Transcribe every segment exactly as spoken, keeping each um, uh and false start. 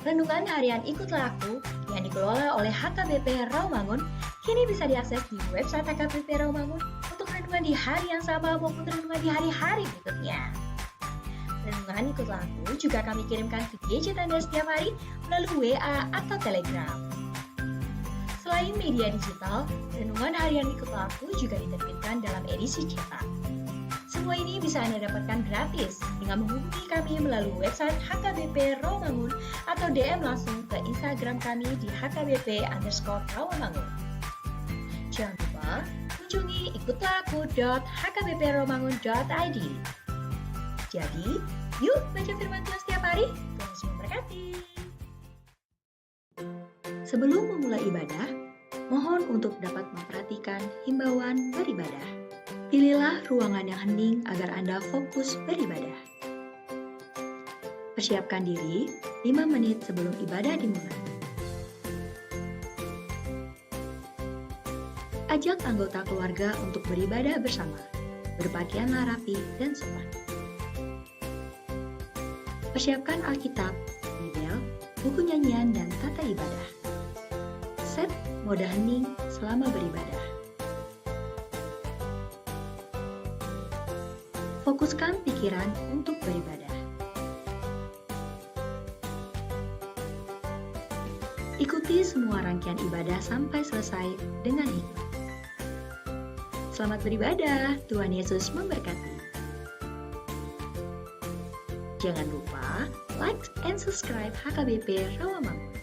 Renungan harian Ikutlah Aku yang dikelola oleh H K B P Rawamangun kini bisa diakses di website H K B P Rawamangun untuk renungan di hari yang sama maupun renungan di hari-hari berikutnya. Renungan Ikutlah Aku juga kami kirimkan ke gadget Anda setiap hari melalui W A atau Telegram. Selain media digital, renungan harian Ikutlah Aku juga diterbitkan dalam edisi cetak. Semua ini bisa Anda dapatkan gratis dengan menghubungi kami melalui website H K B P Rawamangun atau D M langsung ke Instagram kami di H K B P underscore Rawamangun. Jangan lupa kunjungi ikutlah aku dot H K B P rawamangun dot I D. Jadi, yuk baca firman Tuhan setiap hari. Tuhan Yesus memberkati. Sebelum memulai ibadah, mohon untuk dapat memperhatikan himbauan beribadah. Pilihlah ruangan yang hening agar Anda fokus beribadah. Persiapkan diri lima menit sebelum ibadah dimulai. Ajak anggota keluarga untuk beribadah bersama. Berpakaianlah rapi dan sopan. Persiapkan Alkitab, Bibel, buku nyanyian, dan tata ibadah. Set mode hening selama beribadah. Fokuskan pikiran untuk beribadah. Ikuti semua rangkaian ibadah sampai selesai dengan hikmat. Selamat beribadah, Tuhan Yesus memberkati. Jangan lupa like and subscribe H K B P Rawamangun.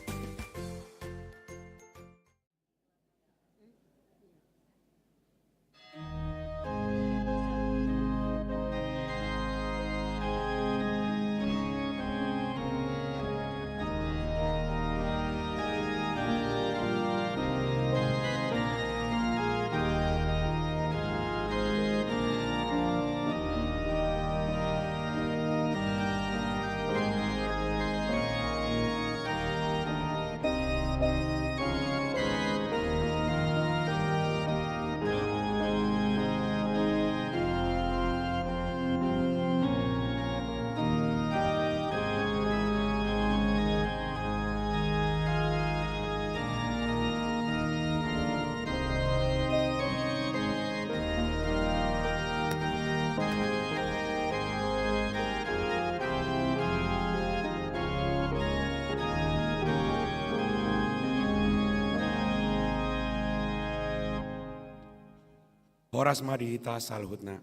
Horas ma di hita saluhutna.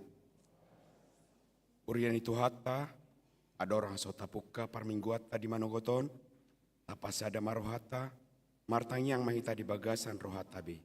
Huria ni Tuhanta, andorang so tapungka parmingguanta di manogot on, tapasada ma rohanta, martangiang ma hita di bagasan rohanta be.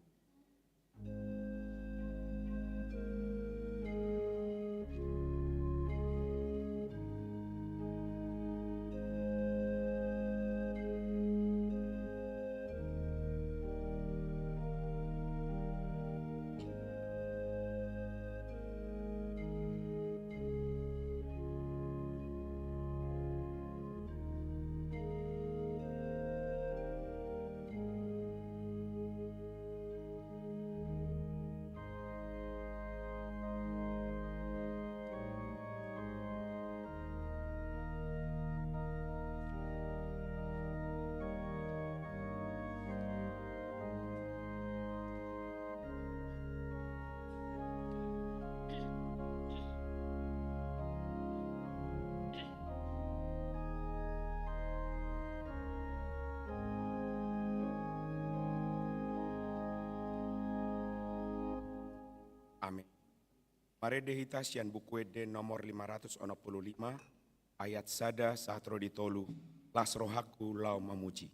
Amin. Marende hita sian Buku Ende nomor lima ratus onom pulu lima, ayat sada sahat ro di tolu, las rohangku laho mamuji.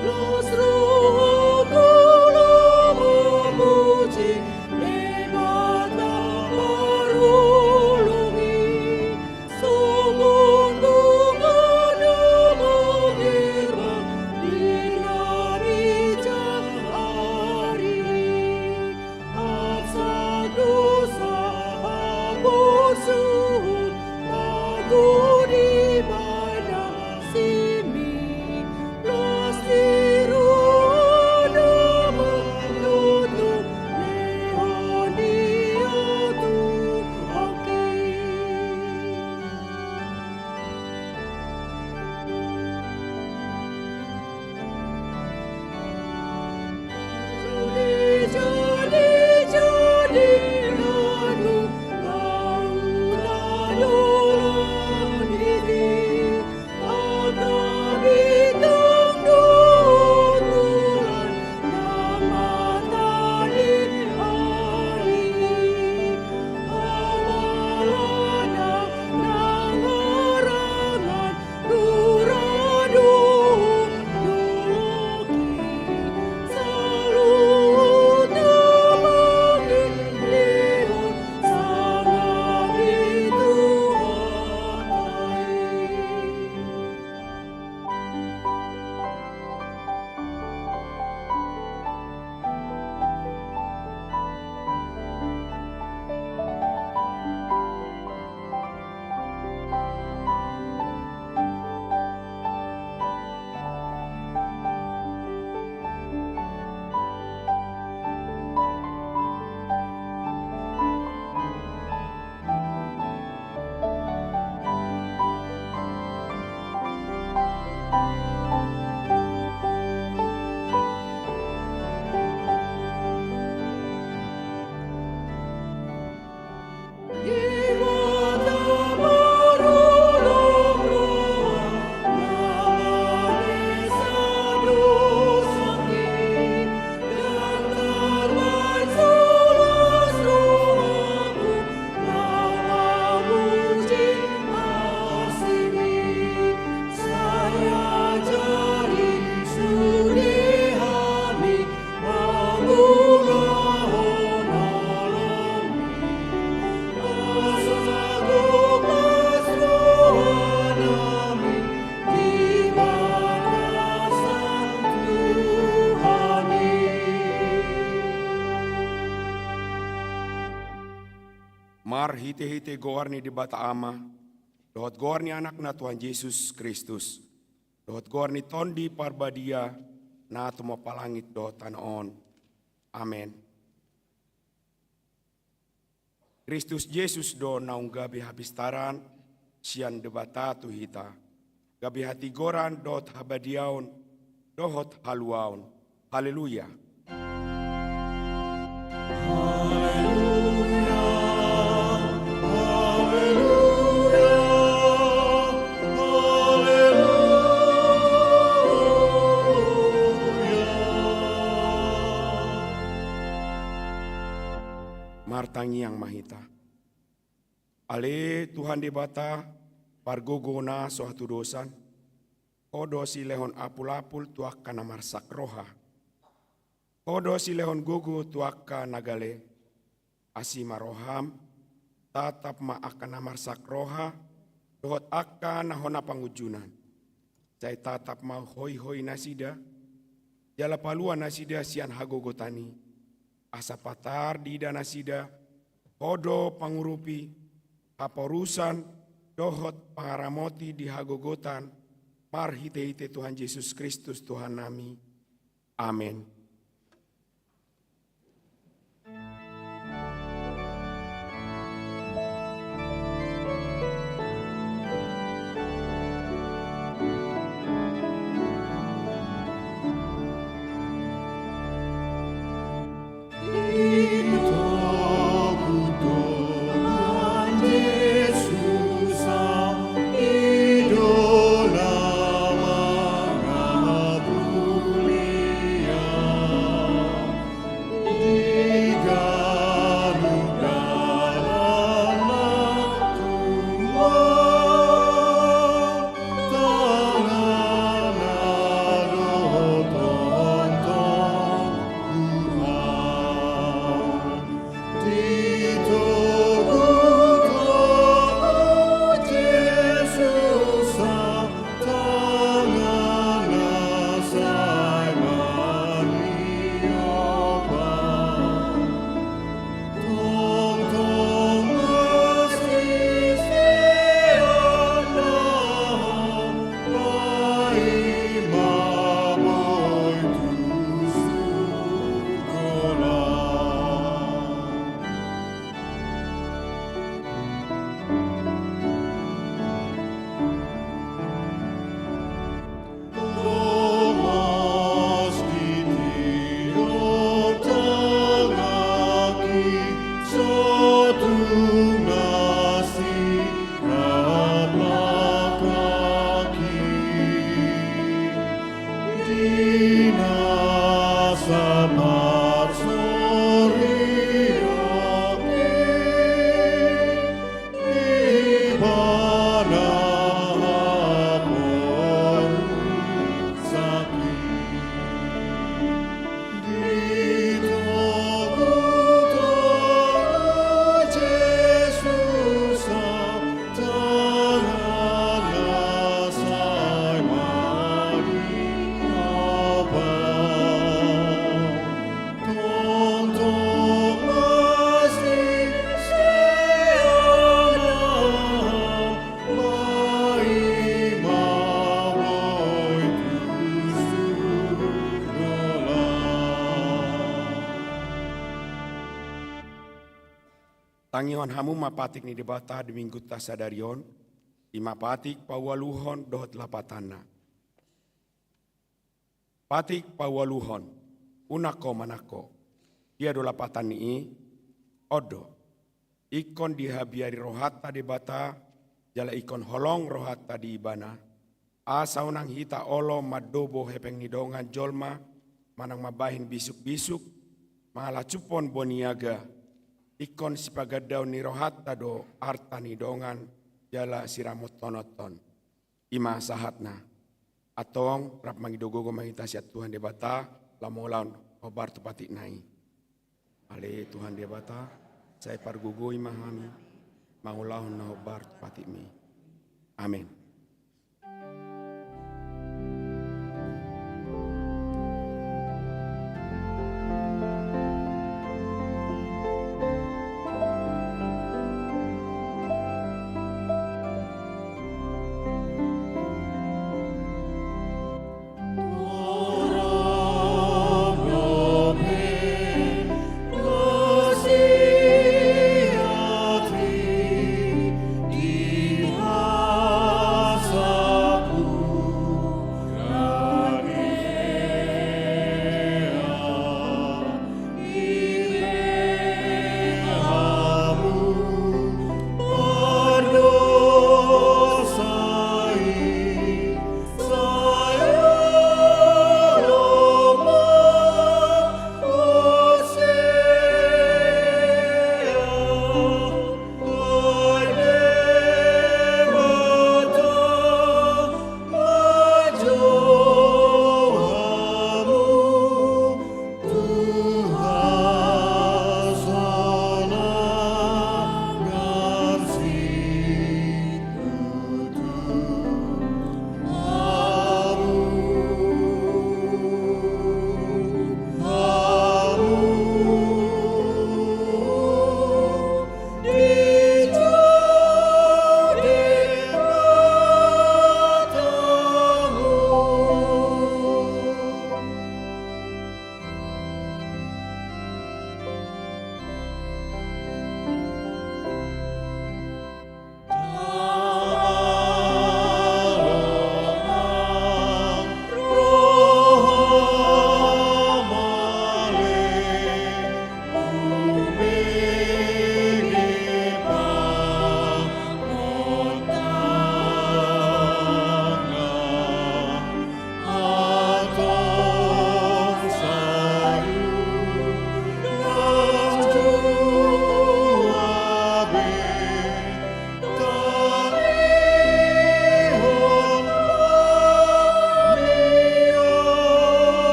Las rohangku laho mamuji Debata parholong i, songon dongan na mangirang di na binjang ari. Arsak dosa haporsuhon, ago di badan simi, las ni roha Marhite-hite goar ni Debata Ama, dohot goar ni Anakna Tuhan Jesus Kristus, dohot goar ni Tondi Parbadia, na tumompa langit dohot tano on. Amen. Kristus Jesus do naung gabe hapistaran sian Debata tu hita, gabe hatigoran dohot habadiaon dohot haluaon. Haleluya. Martangiang ma hita. Ale Tuhan Debata, pargogo na so hatudosan, Ho do silehon apul-apul tu angka na marsak roha. Ho do silehon gogo tu angka na gale. Asi ma roham, tatap ma angka na marsak roha, dohot angka na hona pangunjunan. Sai tatap ma hoihoi nasida, jala palua nasida sian hagogotan i. Asa patar diida nasida, Ho do pangurupi, haporusan, dohot pangaramoti di hagogotan, marhite-hite Tuhan Jesus Kristus Tuhannami. Amen. Tangihon hamu ma patik ni Debata di Minggunta sadari on, i ma patik paualuhon dohot lapatanna. Patik paualuhon, unang ho manangko. Dia do lapatan ni i? On do. Ingkon dihabiari rohanta Debata, jala ingkon holong rohanta di Ibana, asa unang hita olo mandobo hepeng ni dongan jolma, manang mambahen bisuk-bisuk, mangalacupon boniaga, ingkon sipagandaon ni rohanta do arta ni dongan, jala siramothononhon. I ma sahatna. Antong, rap mangido gogo ma hita sian Tuhan Debata, laho mangulahon hombar tu patikna i. Ale Tuhan Debata, sai pargogoi ma hami, mangulahon na hombar tu patikmi. Amen.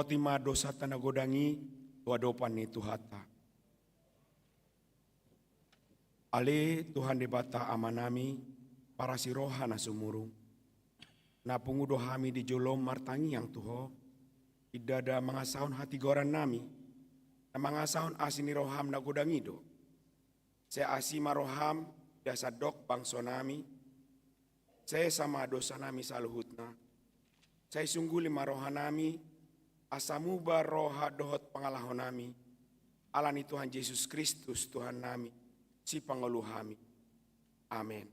Oti ma dosanta na godang i tu adopan ni Tuhanta. Ale Tuhan Debata Amanami, parasi roha na sumurung, na pungu do hami di jolom martangiang tu Ho, ndada mangasahon hatigorannami, na mangasahon asi ni roham na godang i do. Sai asi ma roham di sandok bangsonami, sai sesa ma dosanami saluhutna, sai sungguli ma rohanami, asa muba roha dohot pangalahonami, ala ni Tuhan Jesus Kristus Tuhannami, Sipangolu hami. Amen.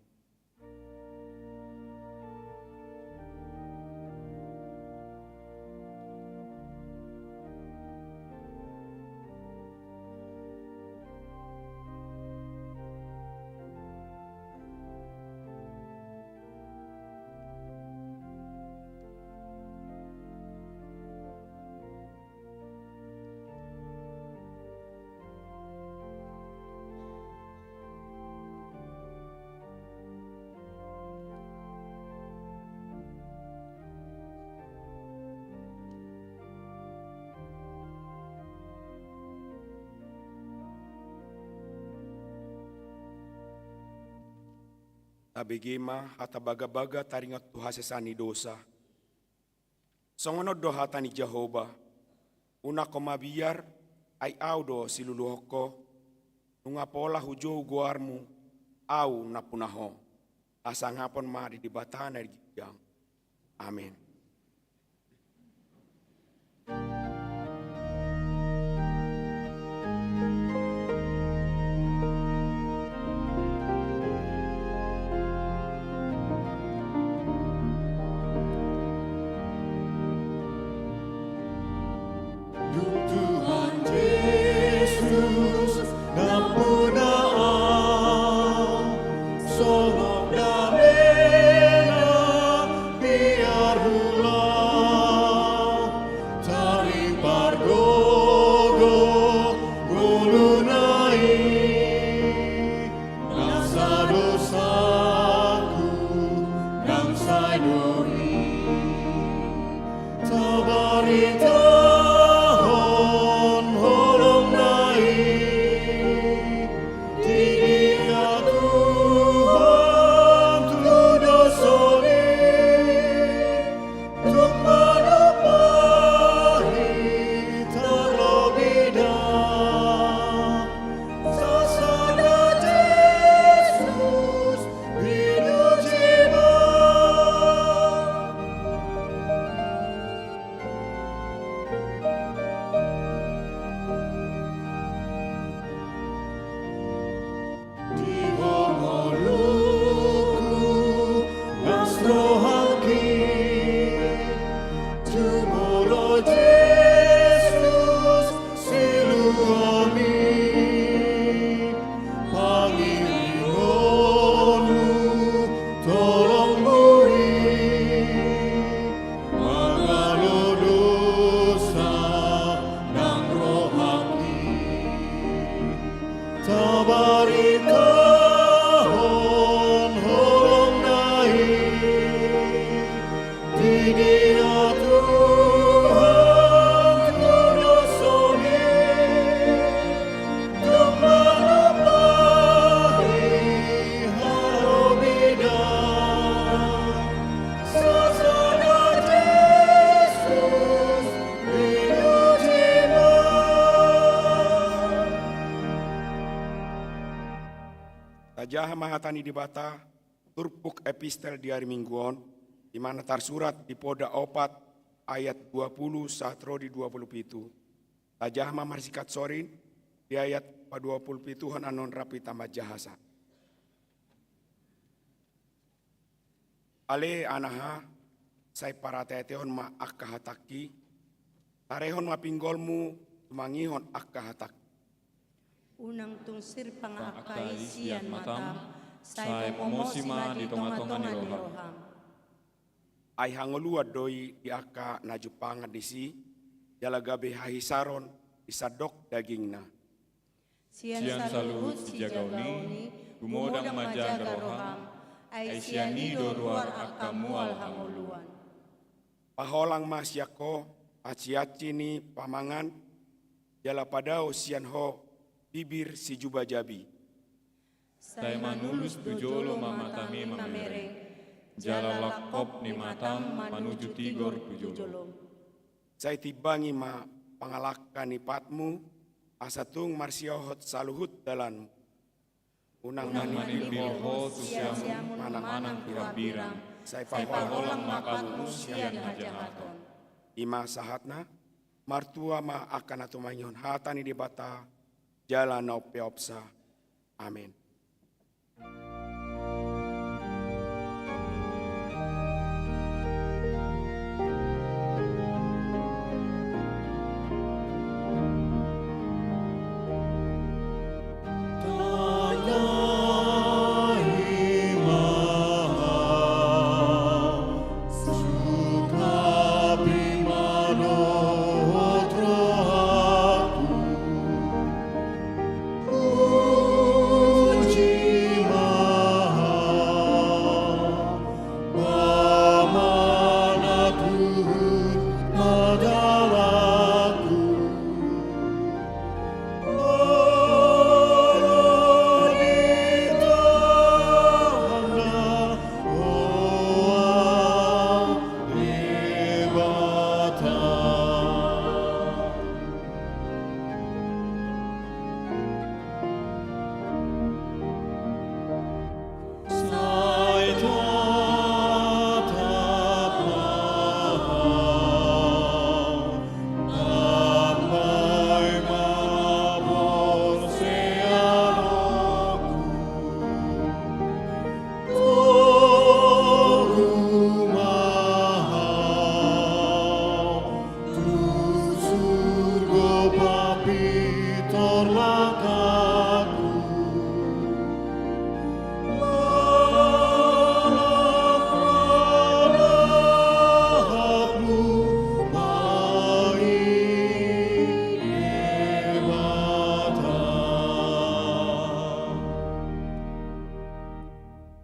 Tabege ma hata bagabaga taringot tu hasesaan ni dosa. Songon on do hata ni Jahowa: Unang ho mabiar, ai Ahu do siluluhon ho, nunga pola hujou goarmu, Ahu nampuna ho. Hasangapon ma di Debata na di ginjang. Amen. Dung Tuhan Jesus nampuna ahu, songon damena biar huula, taring pargogo ngoluna i, nang sada dosaku nang sai do i. Tabaritahon holongna i, didia Tuhan tu dosa i, tung manumpahi tarlobi da, sasada Jesus pinuji ma. Di ho ngolungku nang rohangki, jumolo Jesus siluami, pangiringonmu tolongmu i, mangalo dosa nang rohangki. Tabaritahon holongna i, didia Tuhan tu dosa i, tung manumpahi tarlobi da, sasada Jesus pinuji ma. Tajaha ma hata ni Debata, turpuk epistel di ari Minggu on, di mana tarsurat di Poda opat ayat dua puluh sahat ro di dua puluh pitu. Tajaha ma marsingkat sorin di ayat paduapuluhpituhon annon rap hita manjaha sa. Ale anaha, sai parateatehon ma angka hatangki, tarehon ma pinggolmu tumangihon angka hatangki. Unang tung sirpang angka i sian matam, sai momosi ma di tongatonga ni roham. Ai hangoluan do i di angka na jumpangan disi, jala gabe hahisaron di sandok dagingna. Sian saluhut sijagaon i, gumodang ma jaga roham, ai sian i do ruar angka mual hangoluan. Paholang ma sian ho, aciaci ni pamangan, jala padao sian Ho bibir sijubajabi. Sai manulus tu jolo ma matami mamereng, jala langkop ni matam manuju tigor tu jolo. Sai timbangi ma pangalangka ni patmu, asa tung marsihohot saluhut dalanmu. Unang manipil Ho tu siamun manang tu hambirang, sai paholang ma patmu sian hajahaton. I ma sahatna. Martua ma angka na tumangihon hata ni Debata jala na umpeopsa. Amen.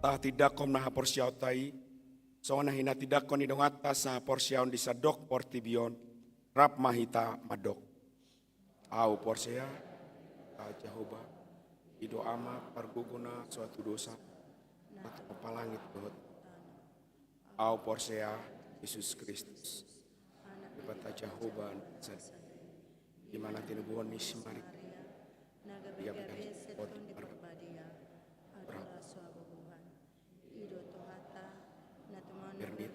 Tahatindangkon ma haporseaonta i, songon na hinatindangkon ni donganta sahaporseaon di sandok portibi on, rap ma hita mandok. Ahu porsea, Jahowa, i do Ama pargogona so hatudosan, na tumompa langit dohot. Ahu porsea, Jesus Kristus, Debata Jahowa na sada, i ma na tinubuhon ni si Maria, na gabe gabe seton di Parbadia, adola so hagogohan. I do Tuhanta, na tumangihon bernit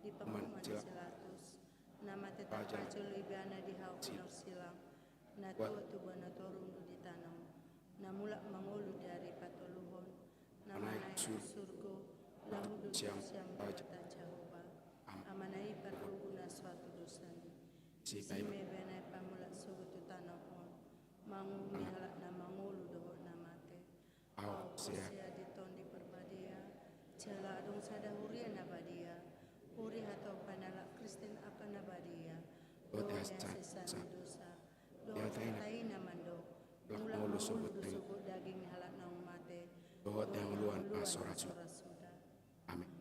di panguhuman ni si Pilatus, na mate tarpajolo, ibana dihaut silang, na tua tubuan na torop do di tano, na mulak mangolu di ari patoluhon, na manaek tu surgo, laho do sian Debata Jahowa, Amana i pargogona so hatudosan. Disi ma ibana i pamulak sogot tu tano on, manguhumi halak na mangolu dohot na mate. Ahu porsea di Tondi Parbadia, jala adong sada huria na badia, huria hatopan halak Kristen angka na badia, dohot di hasesaan ni dosa, dohot hata i na mandok, mulak mangolu do sogot daging ni halak naung mate, dohot di hangoluan na so ra suda. Amen.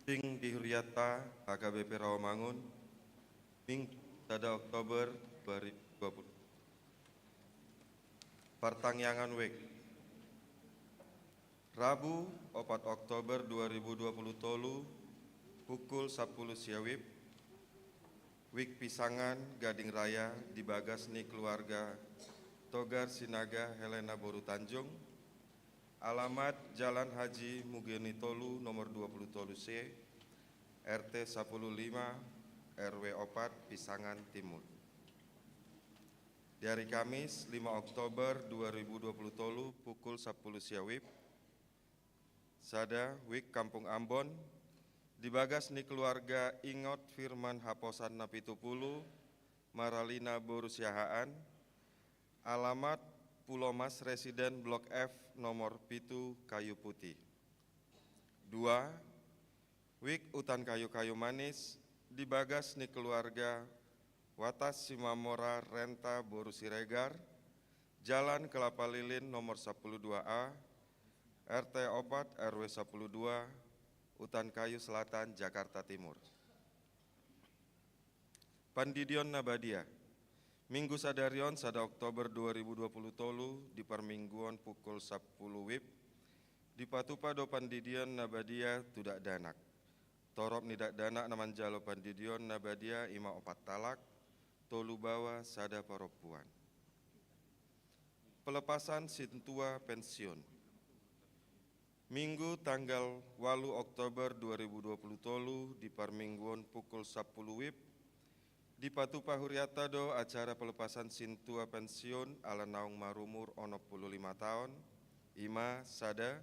Tingting di hurianta H K B P Rawamangun, Minggu sada Oktober dua ribu dua puluh. Partangiangan wijk. Rabu, opat Oktober dua ribu dua puluh tolu, pukul sampulu sia wib, Wijk Pisangan, Gading Raya, di bagas ni keluarga Togar Sinaga Helena boru Tanjung, alamat Jalan Haji Mugeni tolu, nomor dua puluh tolu C, R T sapuluh lima, R W opat, Pisangan Timur. Di hari Kamis, lima Oktober dua ribu dua puluh tolu, pukul sampulu sia wib, sada, Wijk Kampung Ambon, di bagas ni keluarga Ingot Firman Haposan na pitu pulu, Maralina boru Siahaan, alamat Pulomas Residen Blok F nomor pitu, Kayu Putih. Dua, Wijk Utan Kayu Kayu Manis, di bagas ni keluarga Watas Simamora Renta boru Siregar, Jalan Kelapa Lilin nomor sapuluh dua A, R T opat, R W sapuluh dua, Utan Kayu Selatan, Jakarta Timur. Pandidion na badia. Minggu sadari on, sada Oktober dua ribu dua puluh tolu, di parmingguon pukul sampulu wib, dipatupa do pandidion na badia tu dakdanak. Torop ni dakdanak na manjalo pandidion na badia i ma opat halak, tolu baoa, sada parompuan. Pelepasan sintua pensiun. Minggu tanggal ualu Oktober dua ribu dua puluh tolu, di parmingguon pukul sampulu wib, dipatupa hurianta do acara pelepasan sintua pensiun ala naung marumur onom pulu lima taon, i ma, sada,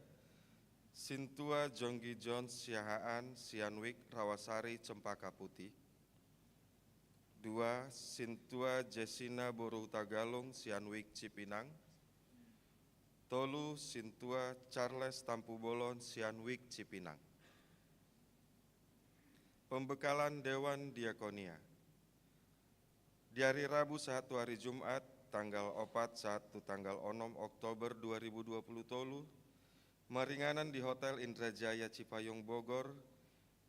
Sintua Jonggi John Siahaan sian Wijk Rawasari Cempaka Putih. Dua, Sintua Jesina boru Hutagalung sian Wijk Cipinang. Tolu, Sintua Charles Tampubolon sian Wijk Cipinang. Pembekalan Dewan Diakonia. Di ari Rabu sahat tu ari Jumat, tanggal opat sahat tu tanggal onom Oktober dua ribu dua puluh tolu, maringanan di Hotel Indrajaya Cipayung Bogor,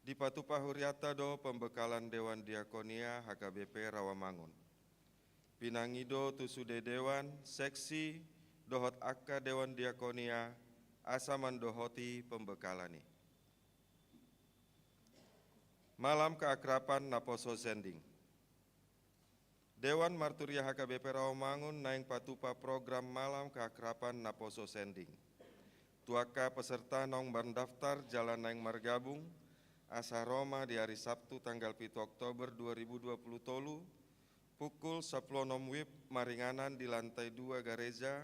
dipatupa hurianta do pembekalan Dewan Diakonia H K B P Rawamangun. Pinangido tu sude dewan, seksi, dohot angka Dewan Diakonia, asa mandohoti pembekalan i. Malam Keakraban Naposo Sending. Dewan Marturia H K B P Rawamangun naeng patupa program Malam Keakraban Naposo Sending. Tu angka peserta naung mandaftar jala naeng margabung, Asa ro ma di ari Sabtu tanggal pitu Oktober dua ribu dua puluh tolu, pukul sampulu onom wib maringanan di lantai dua gareja,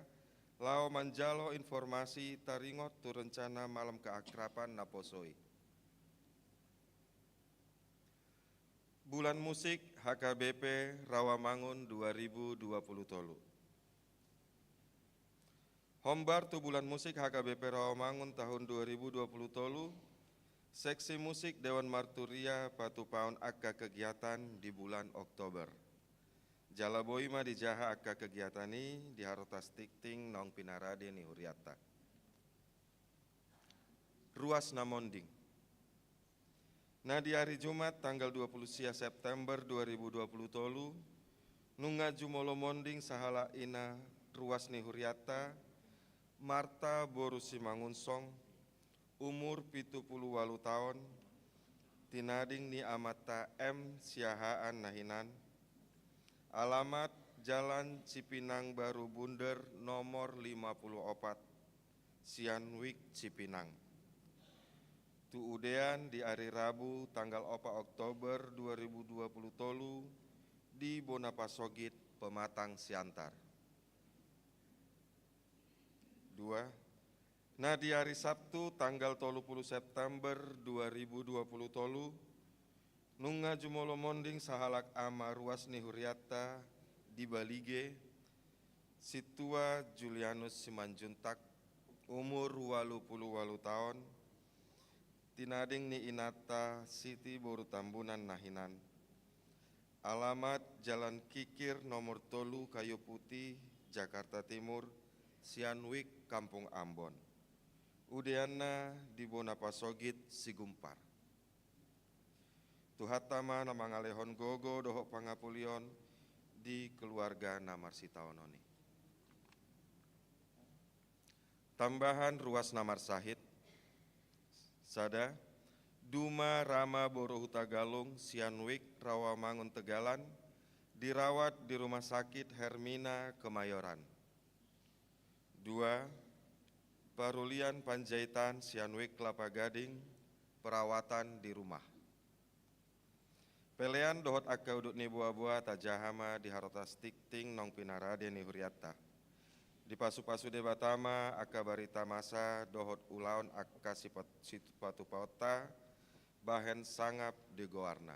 laho manjalo informasi taringot tu rencana malam keakraban naposo i. Bulan Musik H K B P Rawamangun dua ribu dua puluh tolu. Hombar tu Bulan Musik H K B P Rawamangun tahun dua ribu dua puluh tolu, Seksi Musik Dewan Marturia patupaon angka kegiatan di bulan Oktober. Jala boi ma dijaha angka kegiatan i di harotas tingting naung pinarade ni hurianta. Ruas na monding. Na di ari Jumat tanggal dua puluh sia September dua ribu dua puluh tolu, nunga jumolo monding sahalak ina ruas ni hurianta, Marta boru Simangunsong, umur pitu puluh ualu taon, tinading ni amanta M Siahaan na hinan, alamat Jalan Cipinang Baru Bunder nomor lima puluh opat, Sianwik Cipinang. Tu udean di ari Rabu tanggal opat Oktober dua ribu dua puluh tolu di Bona Pasogit, Pematang Siantar. Dua, na di ari Sabtu tanggal tolu puluh September dua ribu dua puluh tolu, nunga jumolo monding sahalak ama ruas ni hurianta di Balige, Sintua Julianus Simanjuntak, umur ualu puluh ualu taon, tinading ni inanta Siti boru Tambunan na hinan. Alamat Jalan Kikir nomor tolu Kayu Putih, Jakarta Timur, Sianwik, Kampung Ambon. Udeanna di Bona Pasogit, Sigumpar. Tuhanta ma na mangalehon gogo dohot pangapulion di keluarga na marsitaonon i. Tambahan ruas na marsahit. Sada, Duma Rama boru Hutagalung, Sianwik, Rawamangun, Tegalan, dirawat di Rumah Sakit Hermina, Kemayoran. Dua, Parulian Panjaitan, Sianwik, Kelapa Gading, perawatan di rumah. Pelean dohot angka udut ni boaboa tajaha ma di harotas tingting naung pinarade ni hurianta. Dipasupasu Debata ma angka barita masa dohot ulaon angka sipat-, sipatupaonta bahen sangap di goarna.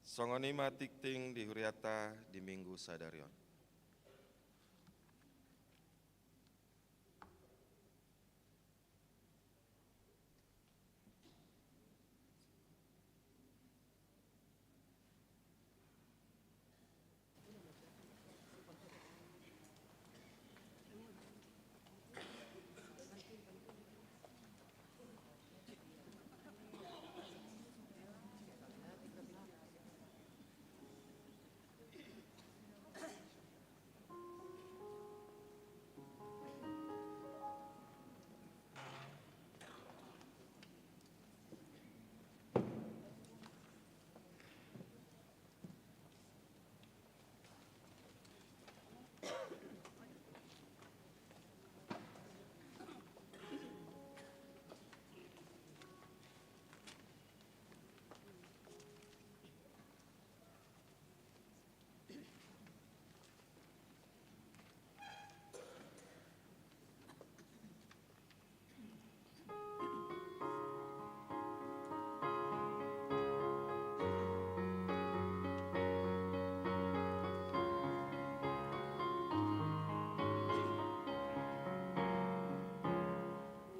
Songon i ma tingting di hurianta di Minggu sadari on.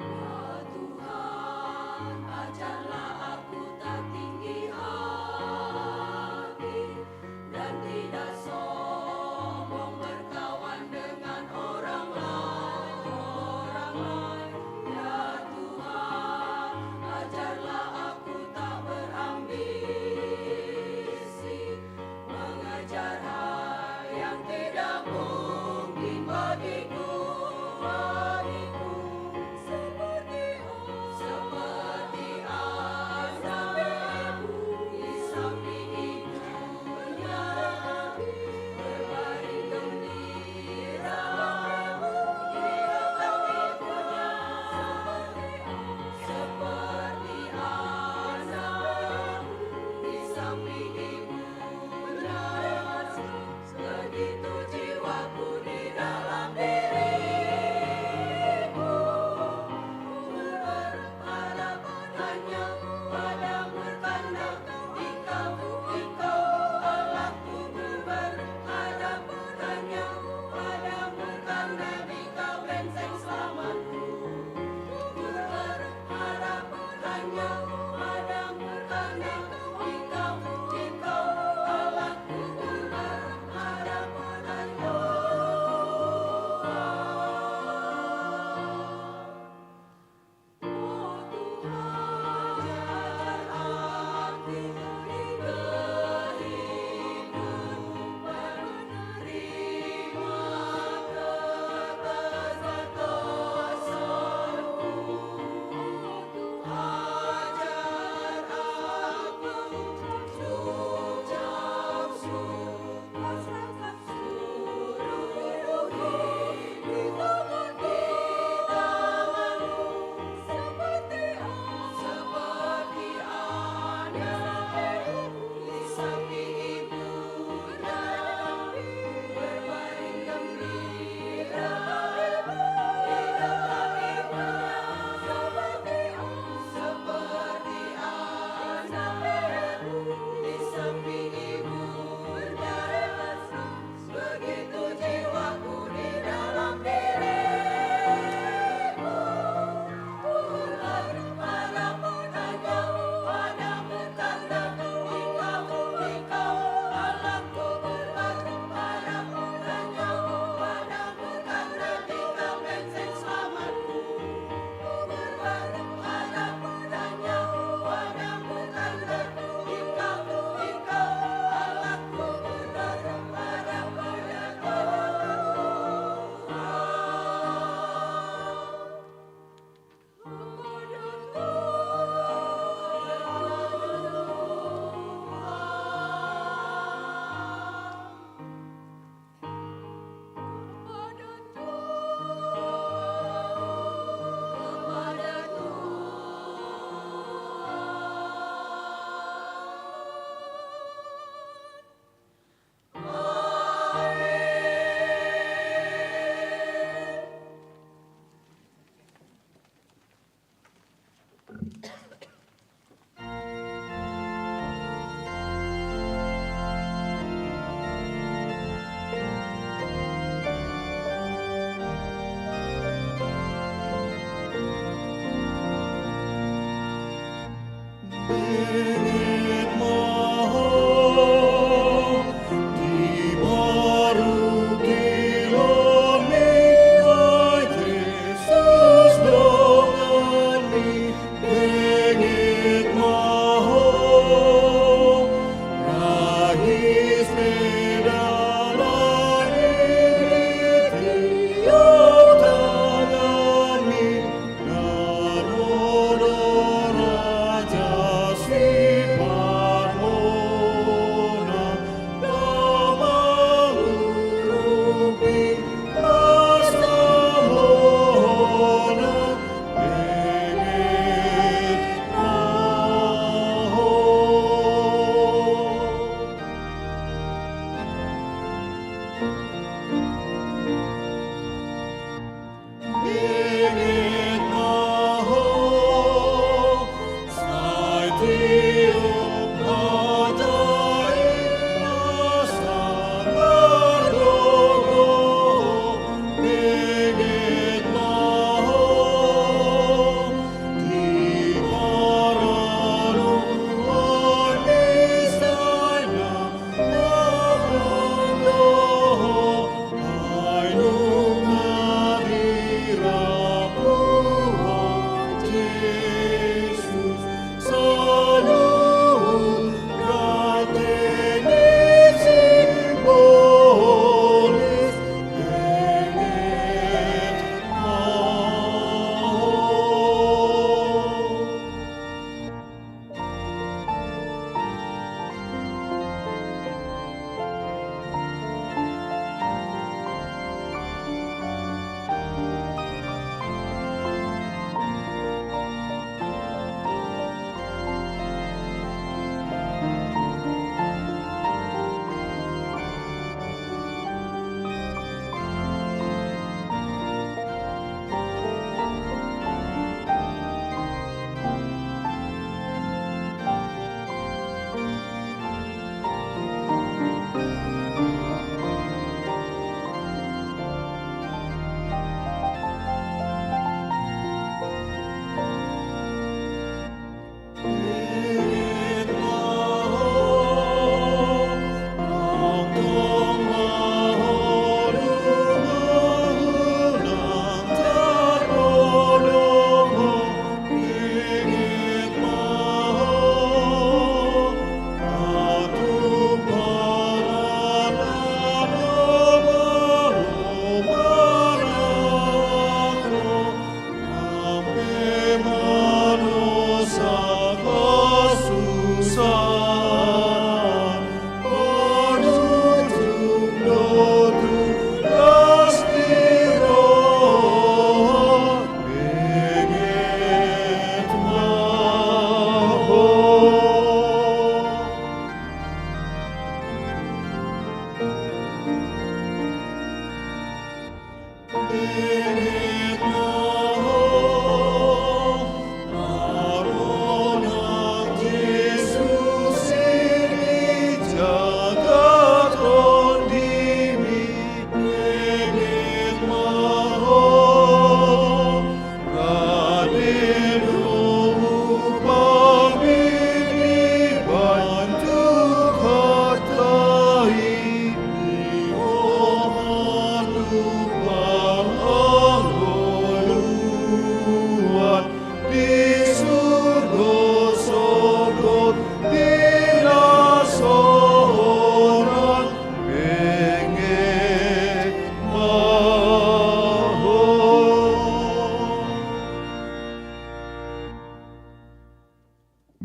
Ya Tuhan, ajarlah aku tak tinggi hati dan tidak sombong berkawan dengan orang lain, orang lain. Ya Tuhan, ajarlah aku tak berambisi, mengejar hal yang tidak mungkin bagiku, bagiku. Seperti, seperti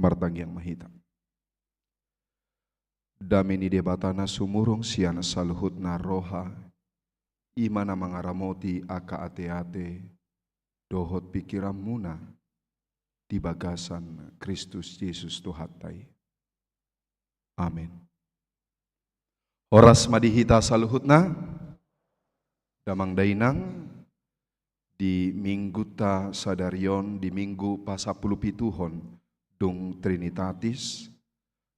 Martangiang ma hita. Dame ni Debata na sumurung sian saluhutna roha, i ma na mangaramoti angka ateate dohot pingkiranmuna di bagasan Kristus Jesus Tuhanta i. Amen. Horas ma di hita saluhutna, damang dainang, di minggunta sadari on, di minggu pasampulupituhon dung Trinitatis,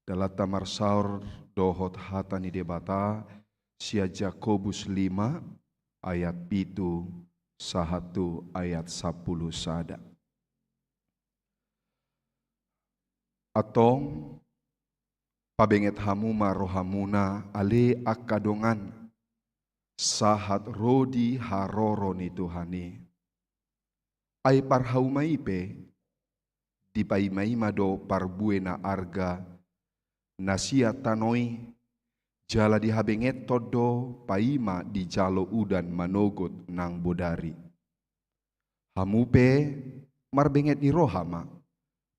dalanta marsaor dohot hata ni Debata sian Jakobus lima ayat pitu sahat tu ayat sampulu sada. Antong, pabenget hamu ma rohamuna ale angka dongan, sahat ro di haroro ni Tuhan i. Ai parhauma i pe, dipaimaima do parbue na arga, na sian tano i, jala dihabengeton do paima dijalo udan manogot nang bodari. Hamu pe marbenget ni roha ma,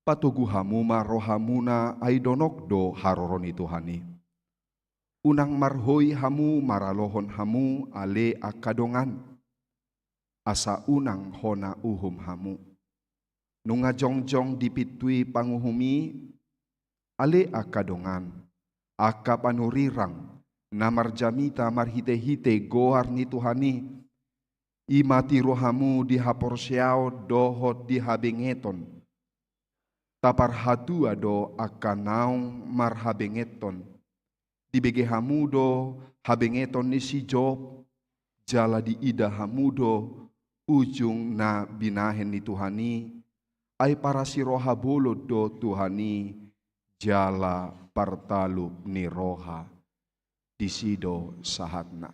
patogu hamu ma rohamuna ai donok do haroro ni Tuhan i. Unang marhoi hamu maralohon hamu ale angka dongan, asa unang hona uhum hamu. Nunga jongjong di pintu i panguhum i, ale angka dongan, angka panurirang, na marjamita marhitehite goar ni Tuhan i, i ma tiru hamu di haporseaon dohot di habengeton. Taparhatua do angka naung marhabengeton. Dibege hamu do habengeton ni si Job, jala diida hamu do ujung na binahen ni Tuhan i, ai parasiroha bolon do Tuhan i, jala partalup ni roha. Disi do sahatna.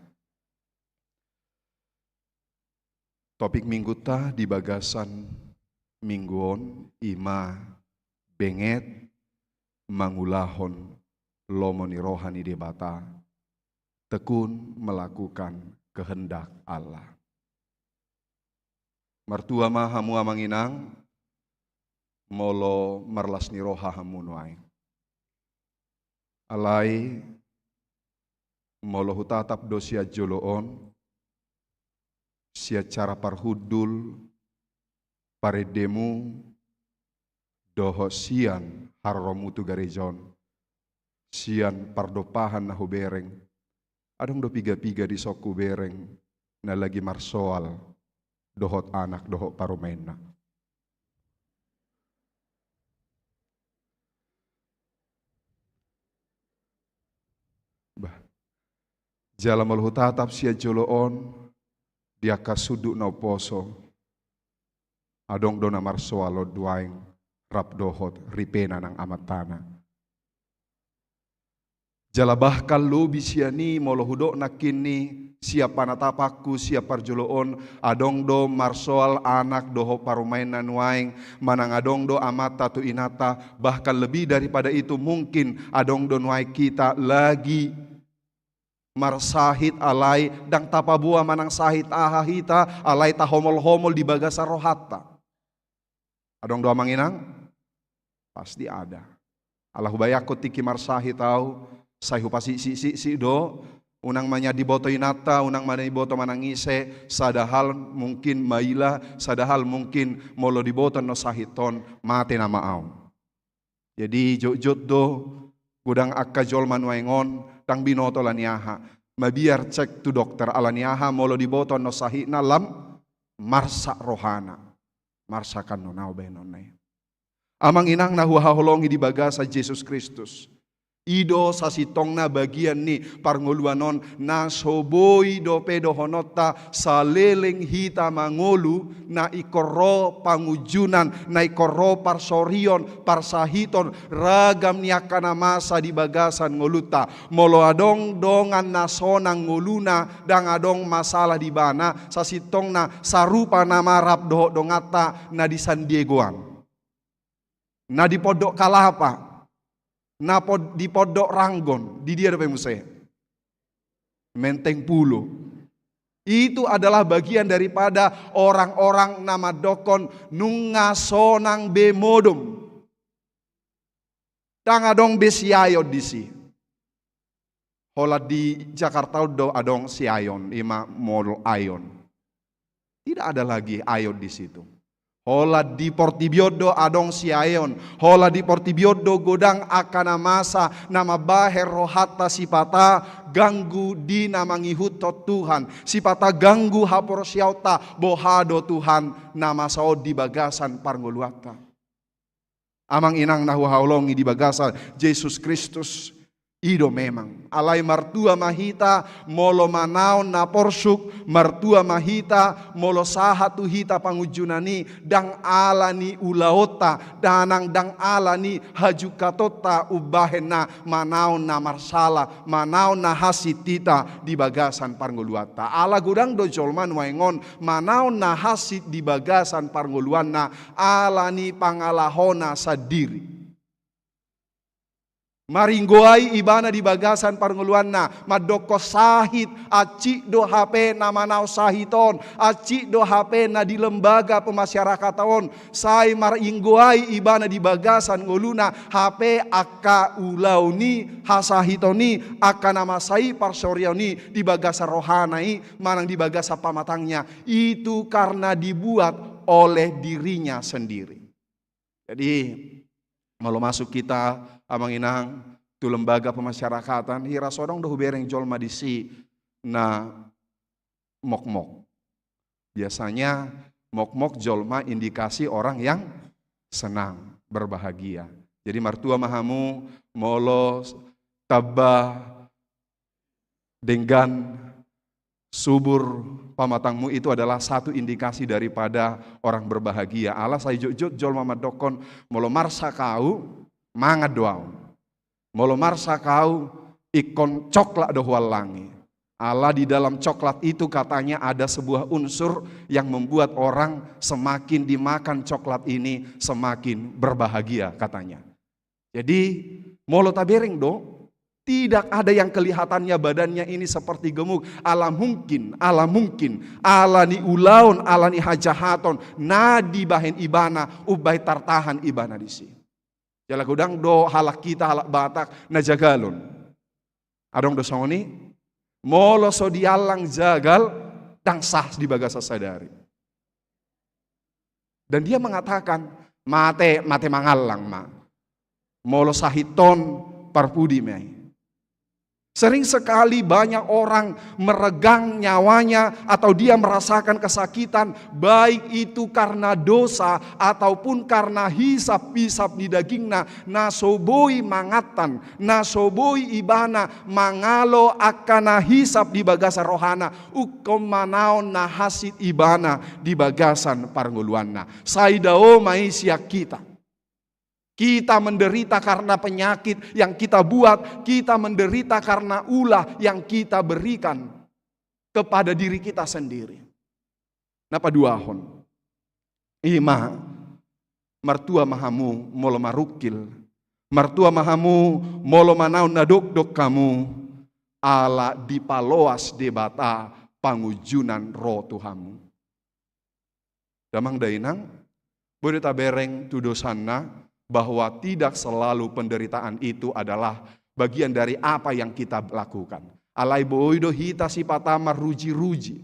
Topik minggunta di bagasan minggu on i ma benget mangulahon lomo ni roha ni Debata, tekun melakukan kehendak Allah. Martua ma hamu amang inang, molo marlas ni roha hamu nuaeng. Alai, molo hutatap do sian jolo on, sian cara parhundul, parendemu, dohot sian haroromu tu gareja on, sian pardompahan na hubereng, adong do piga-piga dison hubereng, na lagi marsoal, dohot anak, dohot parumaenna. Bah. Jala molo hutatap sian jolo on, di angka sundut na umposo, adong do na marsoal on nuaeng rap dohot ripena nang amantana. Jala bahkan lobi sian i molo hudok nangkin i sian panatapanku sian parjolo on, adong do marsoal anak dohot parumaenna nuaeng, manang adong do amanta tu inanta, bahkan lebih daripada itu mungkin adong do nuaeng hita lagi marsahit alai ndang tapaboa manang sahit aha hita alai tahomol-homol di bagasan rohanta. Adong do amang inang? Pasti ada. Ala hubayangkon tingki marsahit au, sai hupasiksik-siksik do, unang ma nian diboto inanta, unang ma nian diboto manang ise, sada hal mungkin maila, sada hal mungkin molo diboto annon sahit on, mate nama au. Jadi jotjot do godang angka jolma nuaeng on, ndang binoto ala ni aha. Mabiar cek tu dokter ala ni aha, molo diboto annon sahitna lam marsak rohana. Marsak annon au bahenonna i. Amang inang na huhaholongi di bagasan Jesus Kristus. I do sasintongna bagian ni parngoluan on, na so boi dope dohononta saleleng hita mangolu, na ingkon ro pangunjunan, na ingkon ro parsorion, parsahiton, ragam ni angka na masa di bagasan ngolunta. Molo adong dongan na sonang ngoluna, ndang adong masalah di ibana, sasintongna sarupa nama rap dohot donganta na di San Diego an. Na di Pondok Kalapa, na pod-, di Pondok Ranggon, di dia dope muse? Menteng Pulo. Itu adalah bagian daripada orang-orang na mandokkon nunga sonang be modom. Ndang adong be si Aeon disi. Holan di Jakarta on do adong si Aeon, ima Mall Aeon. Tidak ada lagi Aeon di situ. Holan di portibi on do adong si Aeon. Holan di portibi on do godang angka na masa na mambahen rohanta sipata ganggu di na mangihuthon Tuhan. Sipata ganggu haporseaonta, boha do Tuhan na masa on di bagasan parngoluanta. Amang inang na huhaholongi di bagasan Jesus Kristus, i do memang. Alai martua ma hita molo manaon na porsuk, martua ma hita molo sahat tu hita pangunjunan i, ndang ala ni ulaonta, ndang, ndang ala ni hajungkatonta umbahen na manaon na marsala, manaon na hansit hita di bagasan parngoluanta. Ala godang do jolma nuaeng on manaon na hansit di bagasan parngoluanna ala ni pangalahona sandiri. Maringgoai ibana di bagasan parngoluanna, mandokkon sahit, hansit do hape na manaon sahit on, hansit do hape na di lembaga pemasyarakatan on, sai maringgoai ibana di bagasan ngoluna, hape angka ulaon i, hasahiton i, angka na masa i, parsorion i, di bagasan rohana i, manang di bagasan pamatangna, itu karena dibuat oleh dirinya sendiri. Jadi, molo masuk hita, amang inang, tu lembaga pemasyarakatan, hira so adong do hubereng jolma disi na mokmok. Biasanya mokmok jolma indikasi orang yang senang, berbahagia. Jadi martua ma hamu molo tamba denggan, subur pamatangmu, itu adalah satu indikasi daripada orang berbahagia. Ala sai jotjot jolma mandokkon, molo marsak au, mangan do au. Molo marsak au, ingkon coklat do huallangi. Ala di dalam coklat itu katanya ada sebuah unsur yang membuat orang semakin dimakan coklat ini semakin berbahagia katanya. Jadi, molo tabereng do, tidak ada yang kelihatannya badannya ini seperti gemuk. Ala mungkin, ala mungkin, ala ni ulaon, ala ni hajahaton na dibahen ibana, umbahen tartahan ibana disi. Jala godang do halak hita, halak Batak, na jagalon. Adong do songon i, molo so diallang jagal, ndang sah di bagasan sadari. Dan dia mengatakan, mate, mate mangallang ma. Molo sahit on, parpudi ma i. Sering sekali banyak orang meregang nyawanya atau dia merasakan kesakitan, baik itu karena dosa ataupun karena hisap-hisap di dagingna, na so boi mangantan, na so boi ibana mangalo angka na hisap di bagasan rohana, ingkon manaon na hansit ibana di bagasan parngoluanna. Sai dao ma i sian hita. Kita menderita karena penyakit yang kita buat, kita menderita karena ulah yang kita berikan kepada diri kita sendiri. Na paduahon, ima, martua ma hamu molo marungkil, martua ma hamu molo manaon na dokdok hamu, ala dipaloas Debata pangunjunan ro tu hamu. Damang dainang, boi do tabereng tu dosanna, bahwa tidak selalu penderitaan itu adalah bagian dari apa yang kita lakukan. Alai boi do hita sipata maruji-ruji.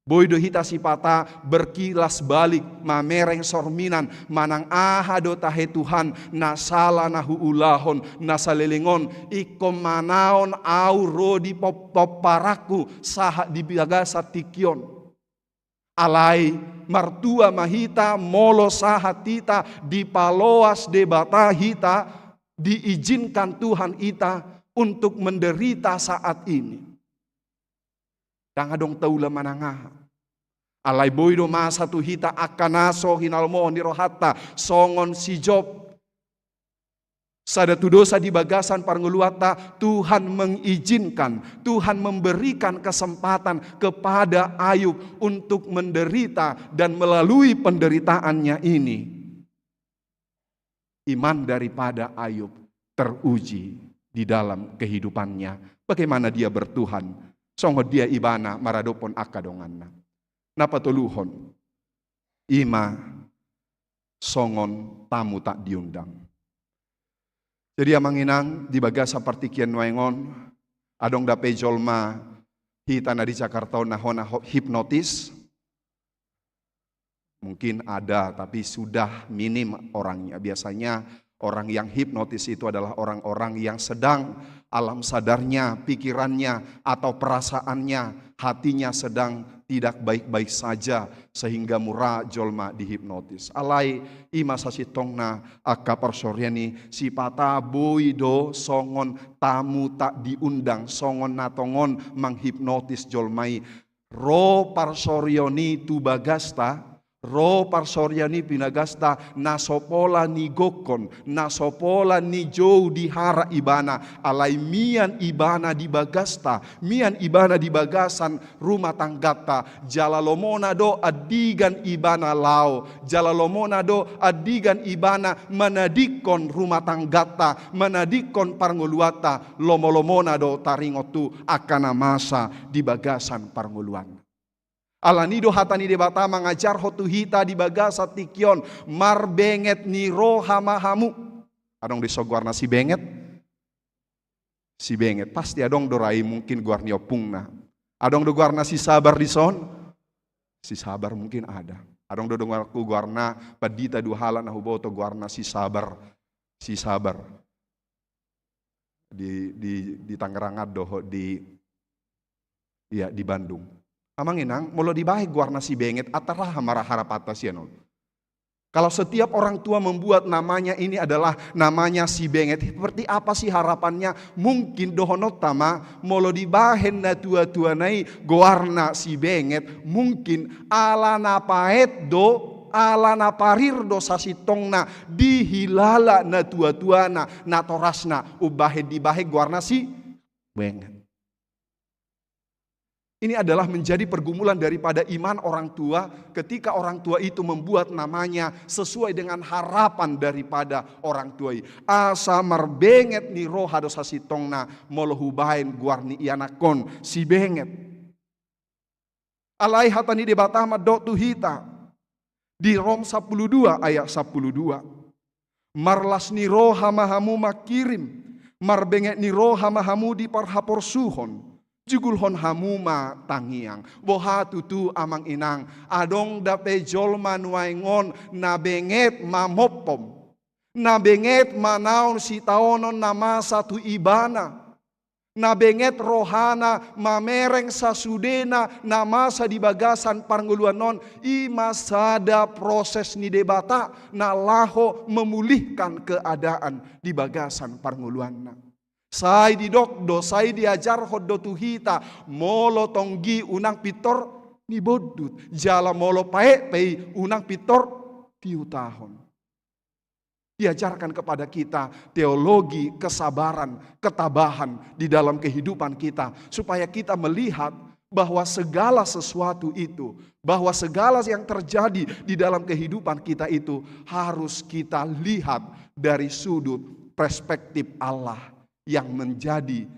Boi do hita sipata berkilas balik, mamereng sorminan, manang aha do tahe Tuhan, na sala na huulahon, na saleleng on, ingkon manaon au ro di pop-, pomparanku, sahat di bagasan tingki on. Alai martua ma hita molo sahat hita dipaloas Debata hita, diizinkan Tuhan hita untuk menderita saat ini. Ndang adong taula manang aha. Alai boi do masa tu hita angka na so hinalomohon ni rohanta songon si Job. Sada tu dosa di bagasan parngoluanta, Tuhan mengizinkan, Tuhan memberikan kesempatan kepada Ayub untuk menderita, dan melalui penderitaannya ini, iman daripada Ayub teruji di dalam kehidupannya. Bagaimana dia bertuhan, songon dia ibana maradophon angka donganna. Na patoluhon, ima songon tamu tak diundang. Jadi amang inang, di bagasan partingkian nuaeng on, adong dope jolma hita na di Jakarta on na hona ho-, hipnotis? Mungkin ada, tapi sudah minim orangnya. Biasanya orang yang hipnotis itu adalah orang-orang yang sedang alam sadarnya, pikirannya, atau perasaannya, hatinya sedang tidak baik-baik saja, sehingga mura jolma dihipnotis. Alai ima sasintongna angka parsorian i, sipata boi do songon tamu tak diundang, songon na tongon manghipnotis jolma i. Ro parsorion i tu bagasta, ro parsorion i tu bagasta, na so pola nigokhon, na so pola nijou dihara ibana, alai mian ibana di bagasta, mian ibana di bagasan rumah tanggata, jala lomona do andigan ibana laho, jala lomona do andigan ibana manadingkon rumah tanggata, manadingkon parngoluanta, lomo-lomona do taringot tu angka na masa di bagasan parngoluan. Alani do hata ni Debata mangajarhon tu hita di bagasan tingki on, marbenget ni roha ma hamu. Adong do dison goarna si Benget? Si Benget. Pasti adong do ra i mungkin goar ni ompungna. Adong do goarna si Sabar dison? Si Sabar mungkin ada. Adong do donganku goarna, pandita dua halak na huboto goarna si Sabar. Si Sabar. Di, di, di Tangerang an dohot di, iya, di Bandung. Amang inang, molo dibahen goarna si Benget, antar aha ma harapanta sian on? Kalau setiap orang tua membuat namanya ini adalah namanya si Benget, seperti apa sih harapannya? Mungkin dohononta ma, molo dibahen natua-tuana i goarna si Benget, mungkin ala na paet do, ala na parir do sasintongna dihilala natua-tuana, natorasna umbahen dibahen goarna si Benget. Ini adalah menjadi pergumulan daripada iman orang tua ketika orang tua itu membuat namanya sesuai dengan harapan daripada orang tua i. Asa marbenget ni roha do sasintongna molo hubahen goar ni ianakhon si Benget. Alai hata ni Debata mandok tu hita di Rom sampulu dua ayat sampulu dua. Marlas ni roha ma hamu mangkirim, marbenget ni roha ma hamu di parhaporsuhon, jugulhon hamu ma tangiang. Boha tutu amang inang, adong dope jolma nuaeng on na benget mamophom, na benget manaon sitaonon na masa tu ibana. Na benget rohana mamereng sasudena na masa di bagasan parngoluan on, i ma sada proses ni Debata na laho memulihkan keadaan di bagasan parngoluanna. Sai didok do, sai diajarhon do tu hita, molo tonggi unang pintor nibondut, jala molo paet pe i unang pintor piutahon. Diajarkan kepada kita teologi kesabaran, ketabahan di dalam kehidupan kita, supaya kita melihat bahwa segala sesuatu itu, bahwa segala yang terjadi di dalam kehidupan kita itu harus kita lihat dari sudut perspektif Allah yang menjadi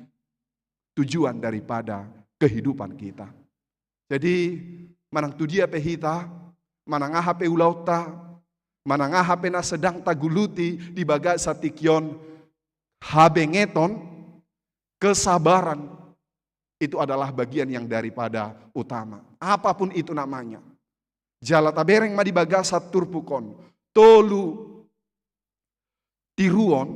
tujuan daripada kehidupan kita. Jadi, manang tu dia pe hita, manang aha pe ulaonta, manang aha pe na sedang taguluti di bagasan tingki on, habengeton, kesabaran, itu adalah bagian yang daripada utama. Apapun itu namanya. Jala tabereng ma di bagasan turpuk on. Tolu tiruon,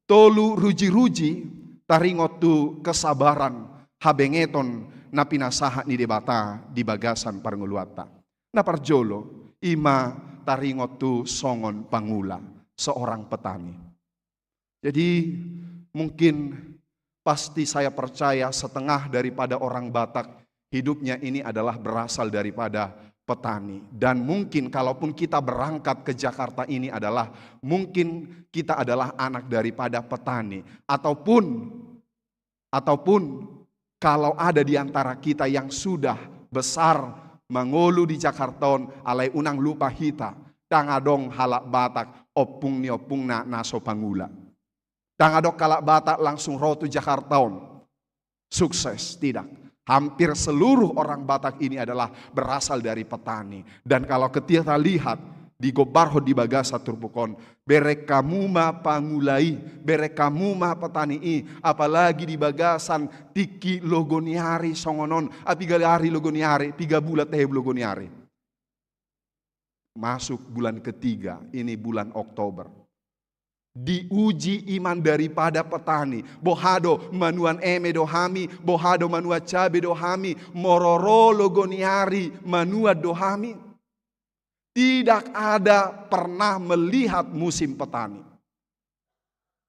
tolu rujiruji taringot tu kesabaran, habengeton na pinasahat ni Debata di bagasan parngoluanta. Na parjolo, i ma taringot tu songon pangula, seorang petani. Jadi, mungkin pasti saya percaya setengah daripada orang Batak hidupnya ini adalah berasal daripada petani. Dan mungkin kalaupun kita berangkat ke Jakarta ini adalah, mungkin kita adalah anak daripada petani. Ataupun, ataupun kalau ada di antara kita yang sudah besar mangolu di Jakarta on, alai unang lupa hita, ndang adong halak Batak, ompung ni ompungna na so pangula. Ndang adong halak Batak langsung ro tu Jakarta on sukses, tidak. Hampir seluruh orang Batak ini adalah berasal dari petani. Dan kalau kita lihat, digombarhon di bagasan turpuk on, bereng hamu ma pangula i, bereng hamu ma petani i, apalagi di bagasan tingki logo ni ari songon on, a, piga ari logo ni ari, piga bulan tehe logo ni ari. Masuk bulan ketiga, ini bulan Oktober. Diuji iman daripada petani. Boha do, manuan eme do hami, boha do, manuan cabe do hami, molo ro logo ni ari, manuan do hami. Tidak ada pernah melihat musim petani.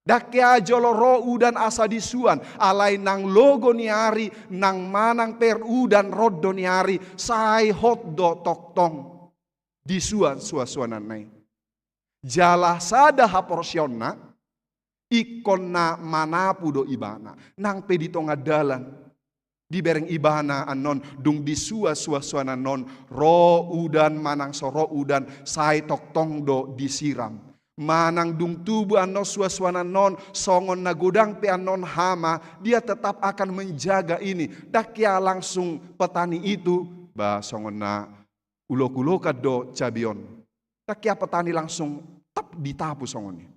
Ndang hea jolo ro udan asa disuan, alai nang logo ni ari, nang manang pe udan ro do ni ari, sai hot do tongtong disuan suansuananna i. Jala sada haporseaonna, ingkon na manapu do ibana, nang pe di tonga dalan. Dibereng ibana annon, dung disuan suansuananna on, ro udan manang so ro udan, sai tongtong do disiram. Manang dung tubu annon suansuananna on, songon na godang pe annon hama, dia tetap akan menjaga ini. Ndang hea langsung petani itu, ba songon na ulok-ulokan do cabe on. Ndang hea petani langsung tap ditapu songon i.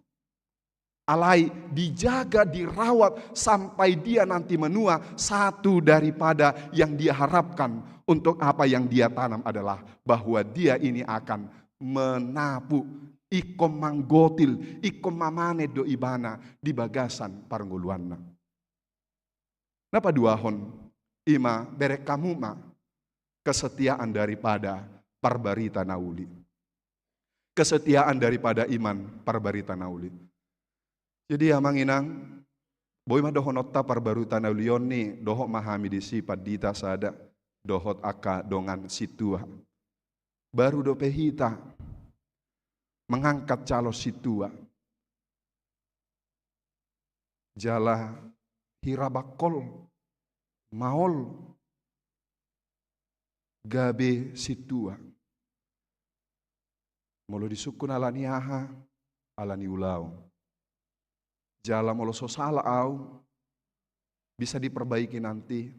Alai dijaga, dirawat sampai dia nanti menua, satu daripada yang dia harapkan untuk apa yang dia tanam adalah bahwa dia ini akan menapu, ingkon manggotil, ingkon mamanen do ibana di bagasan parngoluanna. Na paduahon, i ma bereng hamu ma kesetiaan daripada parbarita na uli. Kesetiaan daripada iman parbarita na uli. Jadi amang inang, boi ma dohononta parbarita na uli on ni, dohot ma hami disi pandita sada, dohot angka dongan sintua. Baru dope hita mengangkat calon sintua. Jala hira bangkol, maol, gabe sintua. Molo disungkun ala ni aha, ala ni ulaon. Jala molo so sala au, bisa diperbaiki nanti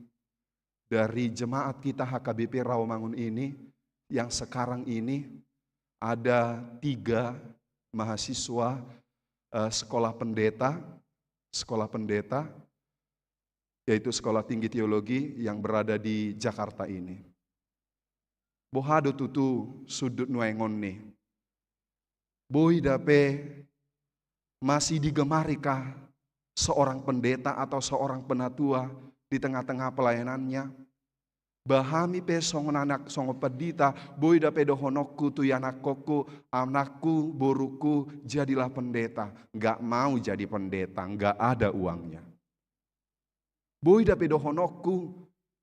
dari jemaat kita H K B P Rawamangun ini, yang sekarang ini ada tiga mahasiswa, eh, sekolah pendeta, sekolah pendeta, yaitu Sekolah Tinggi Teologi yang berada di Jakarta ini. Boha do tutu sundut nuaeng on ni? Boi da pe masih digemari kah seorang pendeta atau seorang penatua di tengah-tengah pelayanannya? Ba hami pe songon anak, songon pandita, boi da pe dohononku tu ianakhonku, anakku, borungku, jadilah pendeta. Nggak mau jadi pendeta, nggak ada uangnya. Boi da pe dohononku,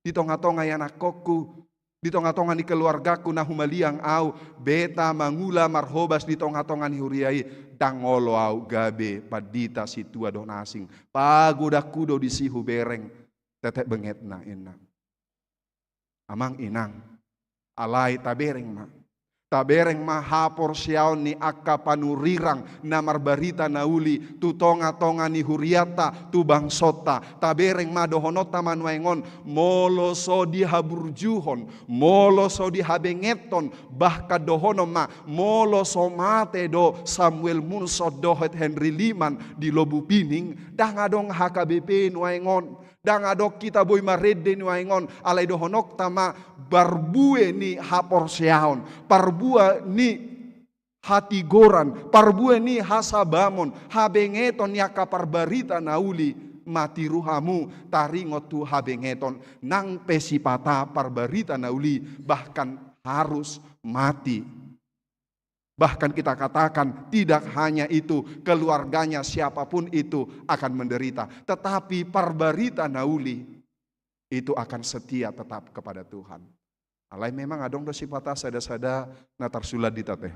di tonga-tonga ianakhonku, di tonga-tonga ni keluargaku na humaliang au, beta mangula marhobas di tonga-tonga ni huria i, ndang olo au gabe pandita sintua dohot na asing. Pagodangku do disi hubereng, tetek bengetna, inna. Amang inang, alai tabereng ma. Tabereng ma haporseaon ni angka panurirang na marbarita na uli tu tonga-tonga ni hurianta, tu bangsonta. Tabereng ma dohononta ma nuaeng on, molo so dihaburjuhon, molo so dihabengethon, bahkan dohonon ma, molo so mate do Samuel Munson dohot Henry Liman di Lobu Pining, ndang adong H K B P nuaeng on. Ndang adong hita boi marende nuaeng on, alai dohononta ma parbue ni haporseaon, parbue ni hatigoran, parbue ni hasabamon, habengeton ni angka parbarita na uli, matiru hamu taringot tu habengeton, nang pe sipata parbarita na uli, bahkan harus mati. Bahkan kita katakan, tidak hanya itu, keluarganya, siapapun itu, akan menderita. Tetapi parbarita na uli itu akan setia tetap kepada Tuhan. Alai memang adong do sipata sada-sada na tarsuladit ate.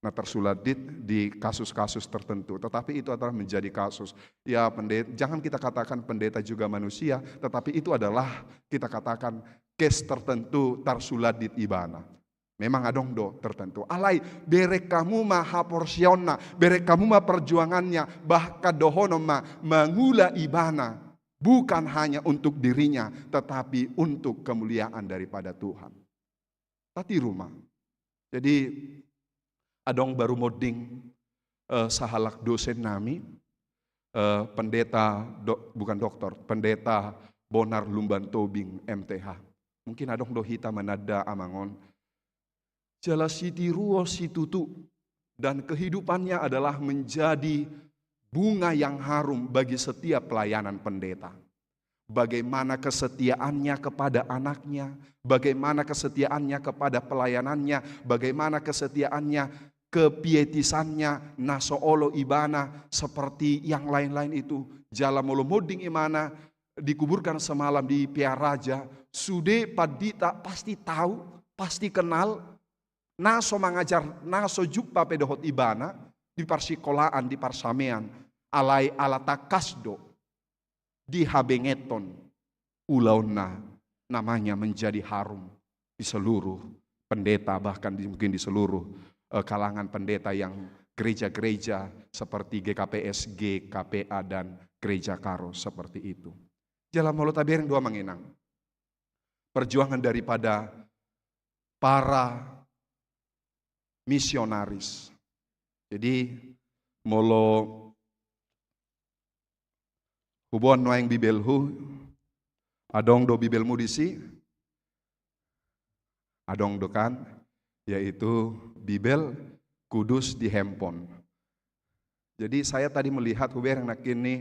Na tarsuladit di kasus-kasus tertentu. Tetapi itu adalah menjadi kasus. Ya, pendeta, jangan kita katakan pendeta juga manusia, tetapi itu adalah, kita katakan, case tertentu tarsuladit ibana. Memang adong do tertentu. Alai, bereng hamu ma haporseaonna, bereng hamu ma perjuangannya, bahkan dohonon ma mangula ibana, bukan hanya untuk dirinya, tetapi untuk kemuliaan daripada Tuhan. Tatiru ma. Jadi, adong baru monding, eh, sahalak dosen nami, eh, pendeta, do-, bukan doktor, pendeta Bonar Lumban Tobing, M T H. Mungkin adong do hita mananda amang on. Jala sitiruon situtu, dan kehidupannya adalah menjadi bunga yang harum bagi setiap pelayanan pendeta. Bagaimana kesetiaannya kepada anaknya, bagaimana kesetiaannya kepada pelayanannya, bagaimana kesetiaannya, kepietisannya, na so olo ibana seperti yang lain-lain itu. Jala molo monding ibana, dikuburkan semalam di Pearaja, sude pandita pasti tahu, pasti kenal, na so mangajar, na so jumpa pe dohot ibana di parsikolaan, di parsamean, alai ala tangkas do dihabengethon ulaonna, namanya menjadi harum di seluruh pendeta, bahkan di, mungkin di seluruh, eh, kalangan pendeta yang gereja-gereja seperti G K P S, G K P A, dan Gereja Karo seperti itu. Jala molo tabereng do amang inang, perjuangan daripada para misionaris. Jadi, molo huboan nuaeng Bibelhu, adong do Bibelmu disi? Adong do kan? Yaitu Bibel Kudus di handphone. Jadi, saya tadi melihat, hubereng nangkin ni,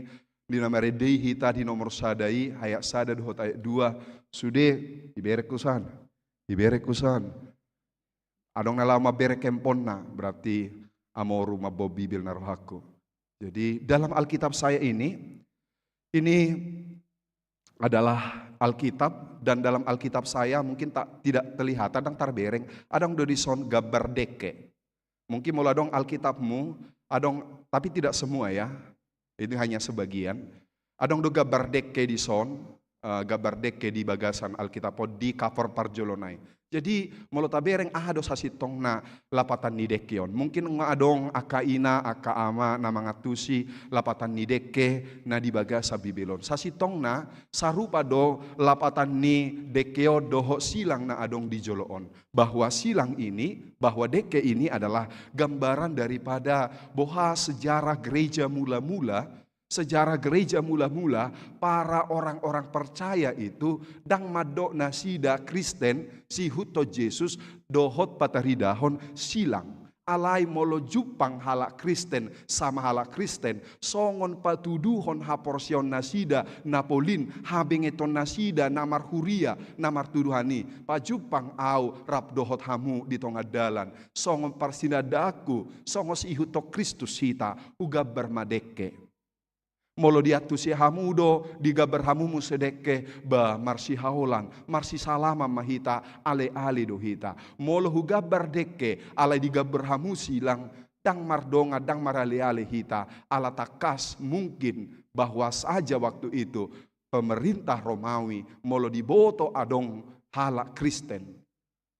di na marende i hita di nomor sada i, ayat sada dohot ayat dua, sude, iberengku san, iberengku san. Adong na laho mambereng handphonena, berarti amoru mamboan Bibel na rohangku. Jadi, dalam Alkitab saya ini, ini adalah Alkitab, dan dalam Alkitab saya mungkin tak, tidak terlihat, adong tarbereng, adong do dison gambar dengke. Mungkin molo adong Alkitabmu, adong, tapi tidak semua ya, ini hanya sebagian. Adong do gambar dengke dison, eh, gambar dengke di bagasan Alkitab on di cover parjolo nai. Jadi, molo tabereng aha do sasintongna lapatan ni dengke on. Mungkin nga adong angka ina, angka ama na mangantusi lapatan ni dengke na di bagasan Bibel on. Sasintongna sarupa do lapatan ni dengke on dohot silang na adong di jolo on. Bahwa silang ini, bahwa dengke ini adalah gambaran daripada boha sejarah gereja mula-mula. Sejarah gereja mula-mula, para orang-orang percaya itu ndang mandok nasida Kristen, siihuthon Jesus, dohot pataridahon silang. Alai molo jumpang halak Kristen sama halak Kristen, songon patuduhon haporseaon nasida na polin, habengeton nasida na marhuria, na martuduhan i, pajumpang au rap dohot hamu di tonga dalan, songon parsinandaanku, songon siihuthon Kristus hita, hugambar ma dengke. Molo diantusi hamu do, digambar hamu muse dengke, ba marsihaolan, marsisalaman ma hita, ale-ale do hita. Molo hugambar dengke, alai digambar hamu silang, ndang mardongan, ndang marale-ale hita, ala tangkas mungkin bahwa saja waktu itu pemerintah Romawi, molo diboto adong halak Kristen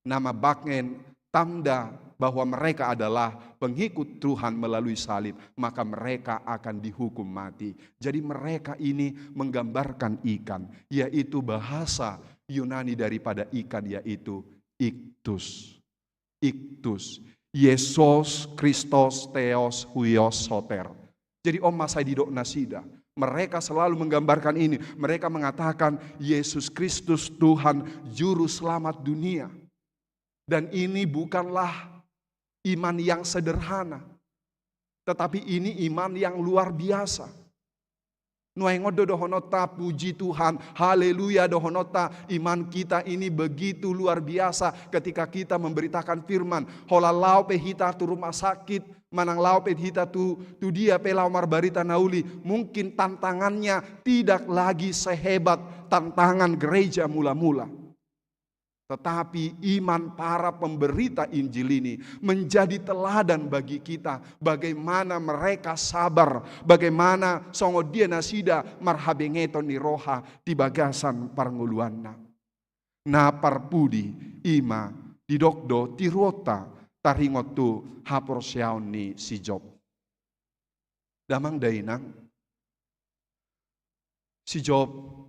na mambahen tanda bahwa mereka adalah pengikut Tuhan melalui salib, maka mereka akan dihukum mati. Jadi mereka ini menggambarkan ikan, yaitu bahasa Yunani daripada ikan, yaitu ichthus. Ichthus. Iesus Kristus theos huios soter. Jadi on ma sai didok nasida. Mereka selalu menggambarkan ini. Mereka mengatakan Yesus Kristus Tuhan juru selamat dunia. Dan ini bukanlah iman yang sederhana, tetapi ini iman yang luar biasa. Nuaeng on do dohononta puji Tuhan, haleluya dohononta, iman kita ini begitu luar biasa ketika kita memberitakan firman. Holan laho pe hita tu rumah sakit, manang laho pe hita tu, tu dia pe laho marbarita na uli, mungkin tantangannya tidak lagi sehebat tantangan gereja mula-mula. Tetapi iman para pemberita Injil ini menjadi teladan bagi kita, bagaimana mereka sabar, bagaimana songon dia nasida marhabengeton ni roha di bagasan parngoluanna. Na parpudi, i ma didok do tiruonta taringot tu haporseaon ni si Job. Damang dainang, si Job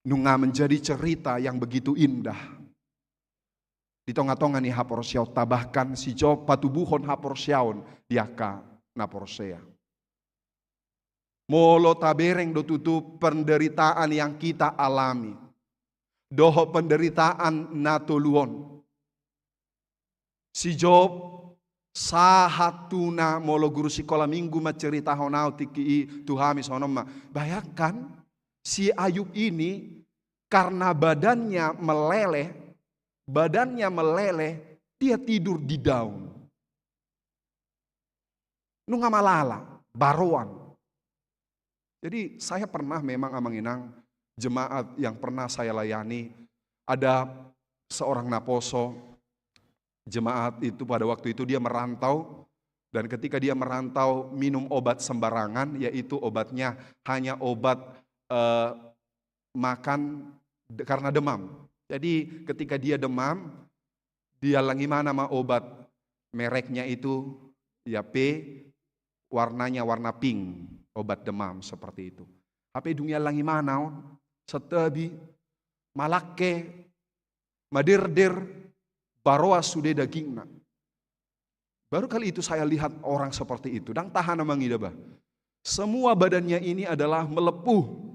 nunga menjadi cerita yang begitu indah di tonga-tonga ni haporseaonta, bahkan si Job patubuhon haporseaon di angka na porsea. Molo tabereng do tutu penderitaan yang kita alami dohot penderitaan na tolu on, si Job sahat tu na molo guru sikola minggu manceritahon au tingki i tu hami songon on ma. Bayangkan, si Ayub ini karena badannya meleleh, badannya meleleh, dia tidur di daun. Nunga malala, baroan. Jadi saya pernah memang, Amang Inang, jemaat yang pernah saya layani, ada seorang naposo, jemaat itu pada waktu itu dia merantau, dan ketika dia merantau minum obat sembarangan, yaitu obatnya hanya obat, eh, makan de-, karena demam. Jadi ketika dia demam, diallang imana ma obat, mereknya itu, ya, P, warnanya warna pink, obat demam seperti itu. Hape dung iallang imana on, santabi, malangke, maderder, baroa sude dagingna. Baru kali itu saya lihat orang seperti itu. Ndang tahan mangida bah. Semua badannya ini adalah melepuh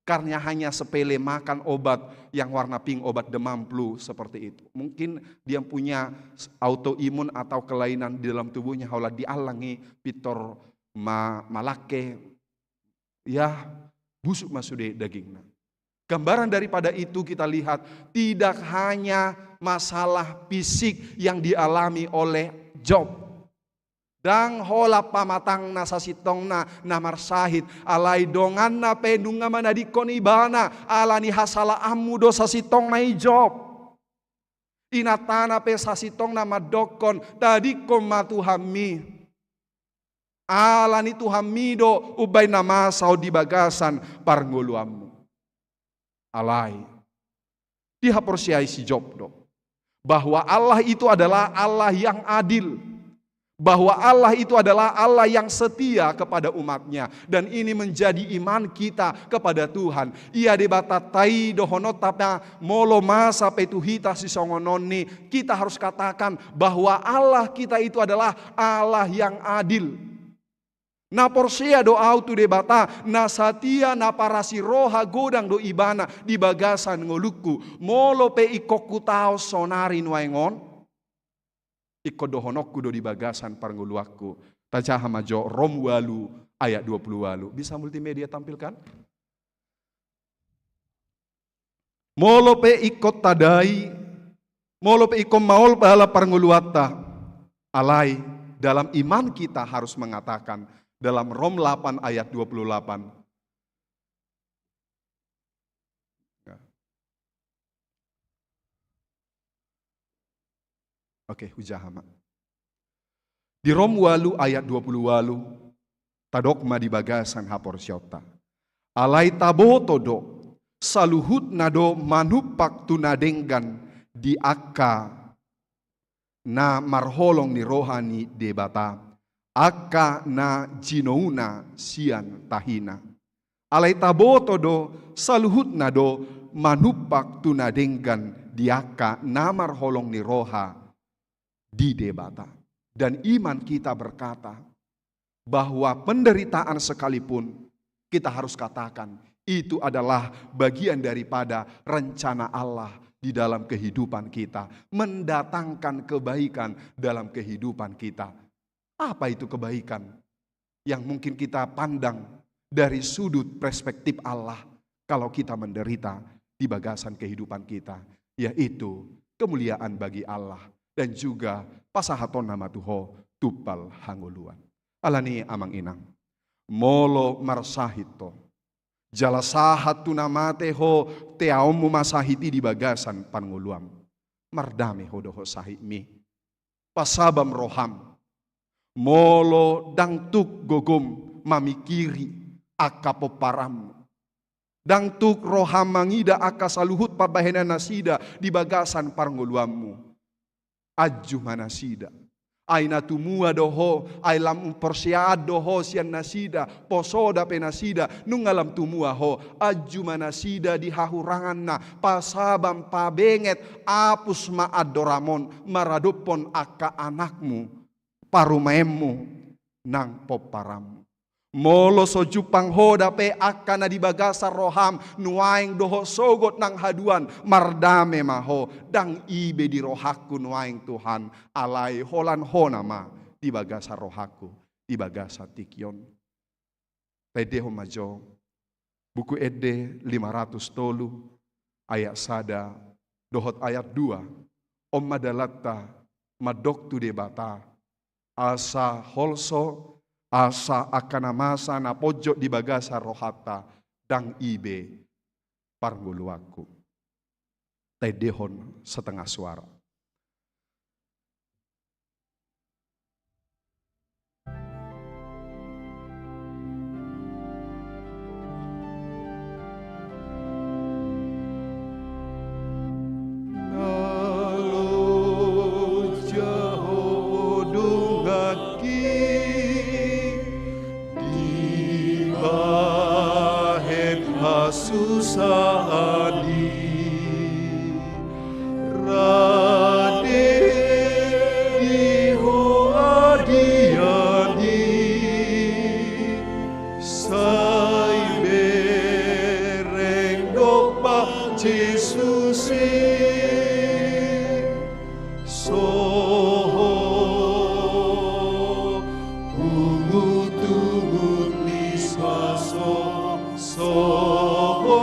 karena hanya sepele makan obat yang warna pink, obat demam flu seperti itu. Mungkin dia punya autoimun atau kelainan di dalam tubuhnya, holan diallang i pintor ma-, malangke, ya, busuk ma sude dagingna. Gambaran daripada itu kita lihat, tidak hanya masalah fisik yang dialami oleh Job. Ndang holan pamatangna sasintongna na marsahit, alai donganna pe nunga manadingkon ibana, ala ni hasalaanmu do sasintongna i Job. Inantana pe sasintongna mandokkon, tadingkon ma Tuhanmi. Ala ni Tuhanmi do umbahen na masa on di bagasan parngoluanmu. Alai, dihaporseai si Job do bahwa Allah itu adalah Allah yang adil, bahwa Allah itu adalah Allah yang setia kepada umat-Nya, dan ini menjadi iman kita kepada Tuhan. Ia Debatanta i dohononta pe, molo masa pe tu hita sisongon on i, kita harus katakan bahwa Allah kita itu adalah Allah yang adil. Na porsea do au tu Debata, na satia, na parasi roha, godang do Ibana di bagasan ngolungku. Molo pe ingkon hutaon saonari nuaeng on, ingkon dohononku do di bagasan parngoluanku. Tajaha ma jo Rom ualu ayat dua puluh ualu. Bisa multimedia tampilkan? Molo pe ingkon tadai, molo pe ingkon maol bala parngoluanta, alai dalam iman kita harus mengatakan, dalam Rom delapan ayat dua puluh delapan. Ya. Oke, hujaha ma. Di Rom ualu ayat dua puluh ualu, tadok ma di bagasan haporseaonta. Alai taboto do, saluhutna do manumpak tu na denggan di angka na marholong ni roha ni Debata, angka na jinouna sian tahina. Alai taboto do, saluhutna do manumpak tu na denggan di angka na marholong ni roha di Debata. Dan iman kita berkata bahwa penderitaan sekalipun, kita harus katakan, itu adalah bagian daripada rencana Allah di dalam kehidupan kita, mendatangkan kebaikan dalam kehidupan kita. Apa itu kebaikan yang mungkin kita pandang dari sudut perspektif Allah kalau kita menderita di bagasan kehidupan kita, yaitu kemuliaan bagi Allah dan juga pasahatonna ma tu Ho tumpal hangoluan. Alani, amang inang, molo marsahit ho, jala sahat tu na mate ho, teaonmu ma sahit i di bagasan parngoluam. Mardame ho dohot sahitmi. Pasabam roham. Molo ndang tuk gogom mamingkiri angka pomparanmu, ndang tuk roham mangida angka saluhut pambahenan nasida di bagasan parngoluanmu, anju ma nasida. Ai na tumua do ho, ai lam umporseaan do ho sian nasida, posoda pe nasida, nunga lam tumua ho, anju ma nasida di hahuranganna, pasabam, pabenget, apus ma andoram on maradophon angka anakmu, parumaenmu, nang pomparanmu. Molo so jumpang ho dope angka na di bagasan roham nuaeng dohot sogot nang haduan, mardame ma ho, ndang i be di rohangku nuaeng Tuhan, alai holan Ho nama di bagasan rohangku, di bagasan tingki on. Taendehon ma jo Buku Ende lima ratus tolu, ayat sada dohot ayat dua. On ma dalanta mandok tu Debata, asa holso, asa angka na masa na ponjot di bagasan rohanta, ndang i be parngoluanku. Taendehon setengah suara. Loja ho donganki dibahen hasusaan i. Rade di ho adian i, sai bereng dompak Jesus i. So ho ungut-ungut ni paso, so ho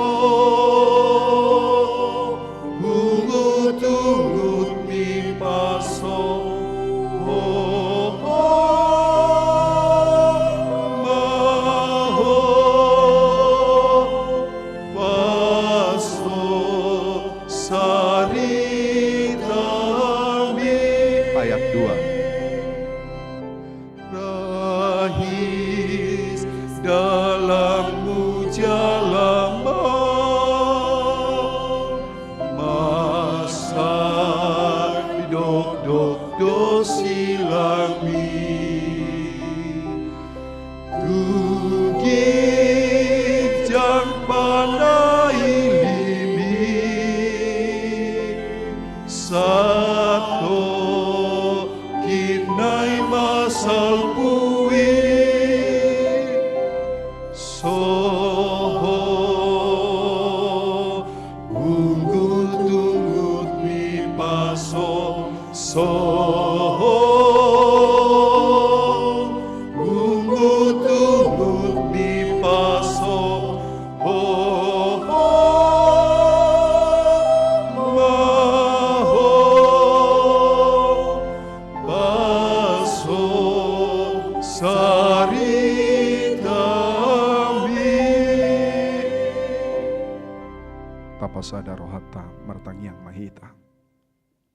ungut-ungut ni paso, ho ho ma ho paso saritami. Ayat dua. Rahis dalanmu jala ma masa didokdok do silangmi. Tu ginjang panailimi, satongkin nai ma salpu i. So ho ungut-ungut ni paso, so ho ungut-ungut ni paso, ho ho ma ho paso saritami. Tapasada rohanta, martangiang ma hita.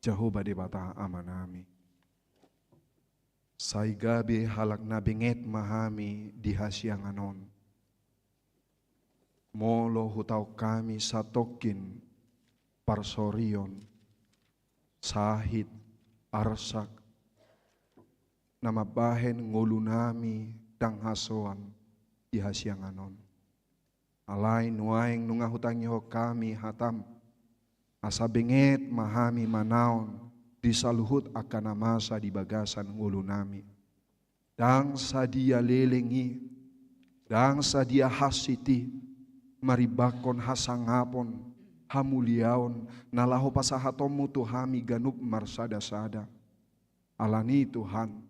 Jahowa Debata Amanami, sai gabe halak na benget ma hami di hasiangan on. Molo hutaon hami satongkin parsorion, sahit, arsak na mambahen ngolunami ndang hasoan di hasiangan on. Alai nuaeng nunga hutangihon hami hatam, asa benget ma hami manaon di saluhut angka na masa di bagasan ngolunami. Ndang sadia leleng i, ndang sadia hansit i, marimbangkon hasangapon, hamuliaon, na laho pasahatonmu tu hami ganup marsada-sada. Alani i Tuhan,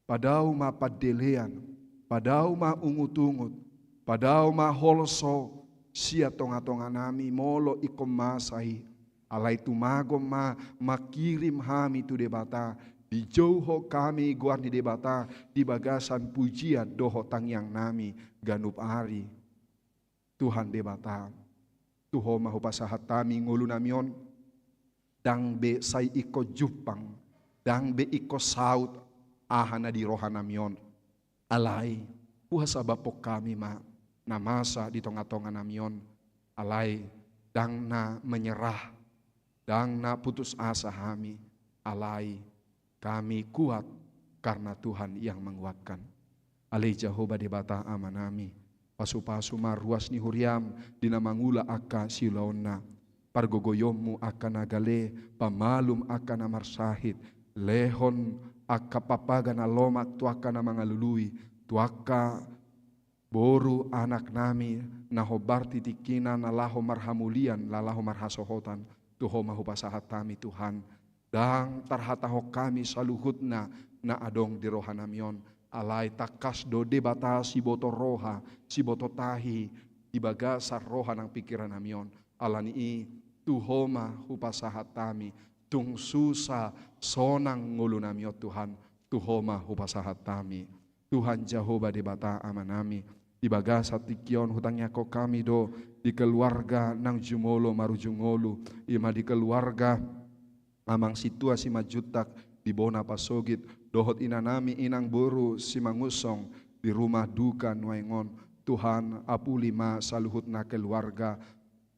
padao ma pandelean, padao ma ungut-ungut, padao ma holso sian tonga-tonganami molo ingkon masa i. Alai tumagon ma mangkirim hami tu Debata, dijouhon hami goar ni Debata di bagasan pujian dohot tangiangnami ganup ari. Tuhan Debata, tu Ho ma hupasahat hami ngolunami on, ndang be sai ingkon jumpang, ndang be ingkon saut aha na di rohanami on. Alai huhasabaphon hami ma na masa di tonga-tonganami on, alai ndang na menyerah, ndang na putus asa hami, alai kami kuat karena Tuhan yang menguatkan. Ale Jahowa Debata Amanami, pasu-pasu ma ruas ni huriam di na mangula angka siulaonna, pargogoionmu angka na gale, pamalum angka na marsahit, lehon angka papaga na lomak tu angka na mangalului, tu angka boru anaknami na hombar di tingkina na laho marhamulian, na laho marhasohotan, tu Ho ma hupasahat hami Tuhan. Ndang tarhatahon hami saluhutna na adong di rohanami on, alai tangkas do Debata siboto roha, siboto tahi di bagasan roha nang pingkirannami on. Alani i tu Ho ma hupasahat hami, tung susa sonang ngolunami on Tuhan, tu Ho ma hupasahat hami. Tuhan Jahowa Debata Amanami, di bagasan tingki on hutangiangkon hami do di keluarga nang jumolo marujung ngolu, i ma di keluarga Amang Sintua Simanjuntak di bona pasogit, dohot inanami Inang Boru Simangunsong di rumah duka nuaeng on. Tuhan, apuli ma saluhutna keluarga,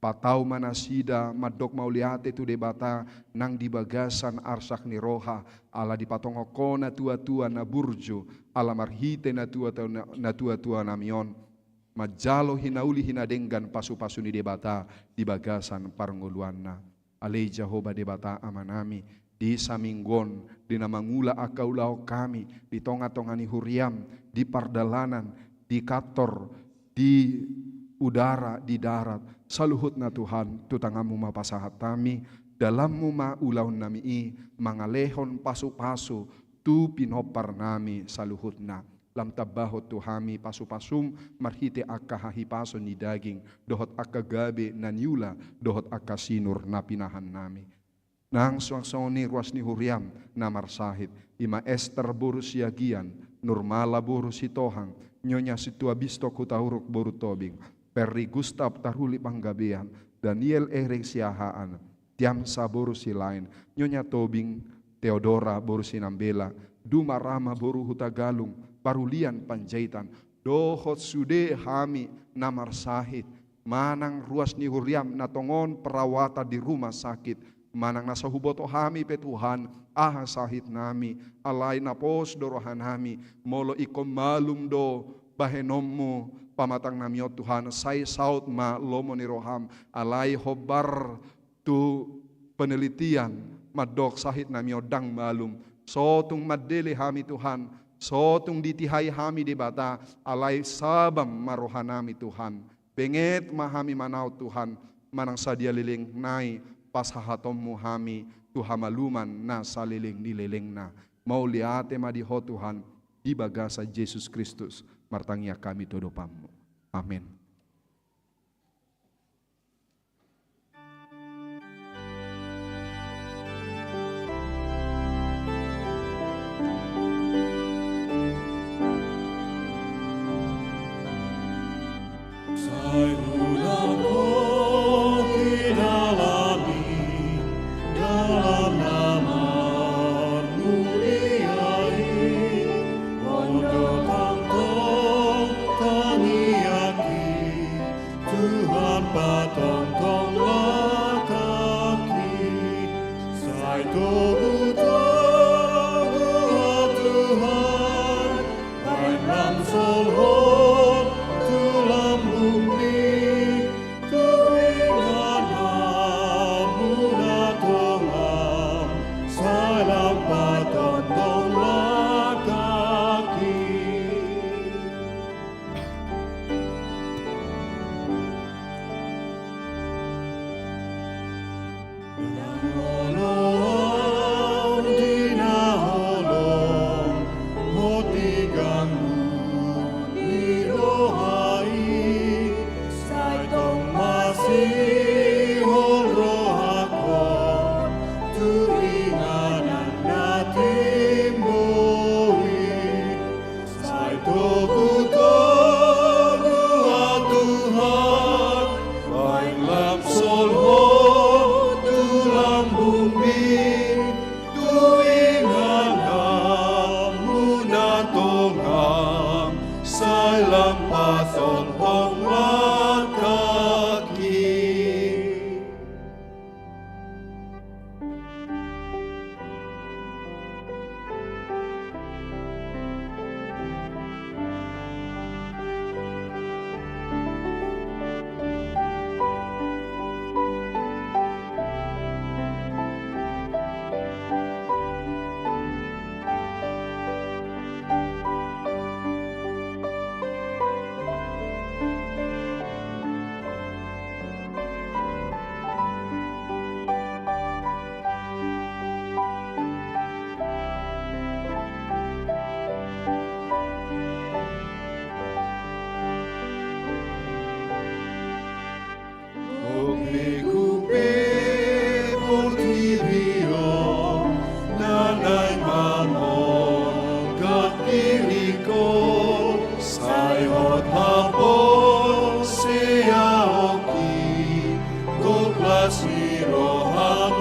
patau ma nasida mandok mauliate tu Debata nang di bagasan arsak ni roha, ala dipatongon Ho natua-tua na burju, ala marhite natua-tua, natua-tuanami on manjalo hinauli hinadenggan pasu-pasu ni Debata di bagasan parngoluanna. Ale Jahowa Debata Amanami, di saminggu on, di na mangula angka ulaon hami, di tonga-tonga ni huriam, di pardalanan, di kantor, di udara, di darat, saluhutna Tuhan, tu tanganmu ma pasahat hami, dalanmu ma ulaonnami i, mangalehon pasu-pasu tu pinomparnami saluhutna. Lam tambahon tu hami pasu-pasum marhite angka hahipason ni daging, dohot angka gabe na niula, dohot angka sinur na pinahannami. Nang suang songon i ruas ni huriam na marsahit, i ma Ester boru Siagian, Nurmala boru Sitohang, Nyonya Sintua Bistok Hutauruk boru Tobing, Perry Gustaf Tarhuli Panggabean, Daniel Erik Siahaan, Tiamsa boru Silaen, Nyonya Tobing Teodora boru Sinambela, Duma Rama boru Hutagalung, Parulian Panjaitan, dohot sude hami na marsahit, manang ruas ni huriam na tongon perawatan di rumah sakit, manang na so huboto hami pe Tuhan, aha sahitnami, alai na pos do rohanami, molo ingkon malum do bahenonmu pamatangnami on Tuhan, sai saut ma lomo ni roham, alai hombar tu penelitian mandok sahitnami on ndang malum. So tung mandele hami Tuhan, so tung ditihai hami Debata, alai sabam ma rohanami Tuhan. Benget ma hami manaon Tuhan, manang sadia leleng nai pasahatonmu hami tu hamaluman na saleleng ni lelengna. Mauliate ma di Ho Tuhan, di bagasan Jesus Kristus, martangiang hami tu adopanmu. Amen. Sai ulang hidalani dalan na marmulia i, on do tongtong tangiangki, Tuhan patongtong langkangki, sai togu-togu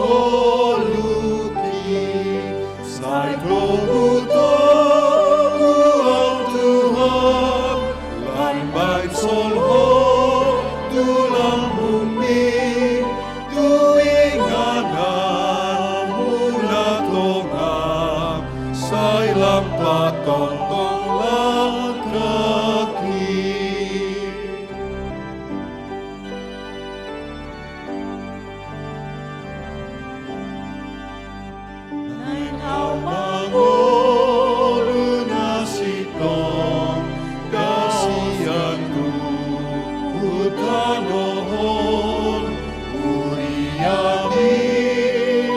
Oluki, sai togu-togu au Tuhan, lam baen solhot tu lambungmi, tu ingananmu na tonga, sai lam patongtong langkangki. Naeng au mangolu na sintong, hasianku tu tano on, huria ni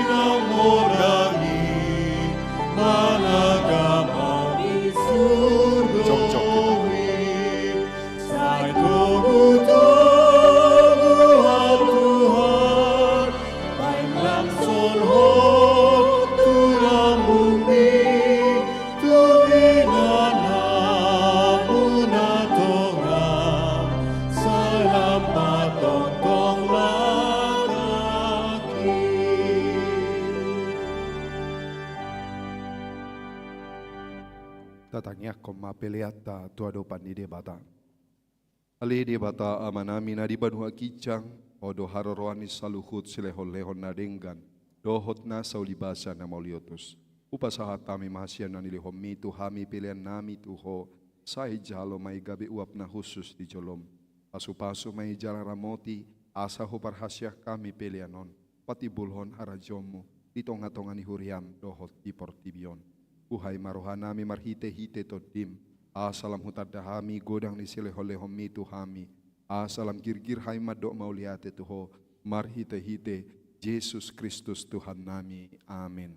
na mondang i, managama di surgo i. Sai togu-togu au Tuhan, baen lam solhot tu lambungmi, tu ingananmu na tonga, sai lam patongtong langkangki. Tatangiangkon ma peleanta tu adopan ni Debata. Ale Debata Amanami na di banua ginjang, Ho do haroroan ni saluhut silehon-lehon na denggan dohot nasa ulibasa na mauliutus. Hupasahat hami ma sian na nilehonmi tu hami peleannami tu Ho, sai jalo ma i gabe uap na hushus di jolom. Pasu-pasu ma i jala ramoti, asa huparhaseang hami pelean on patimbulhon harajaonmu di tonga-tonga ni huriam dohot di portibi on. Buhai ma rohanami marhite-hite Tondim, asa lam hutanda hami godang ni silehon-lehonmi tu hami, asa lam girgir hami mandok mauliate tu Ho marhite-hite Jesus Kristus Tuhannami. Amen.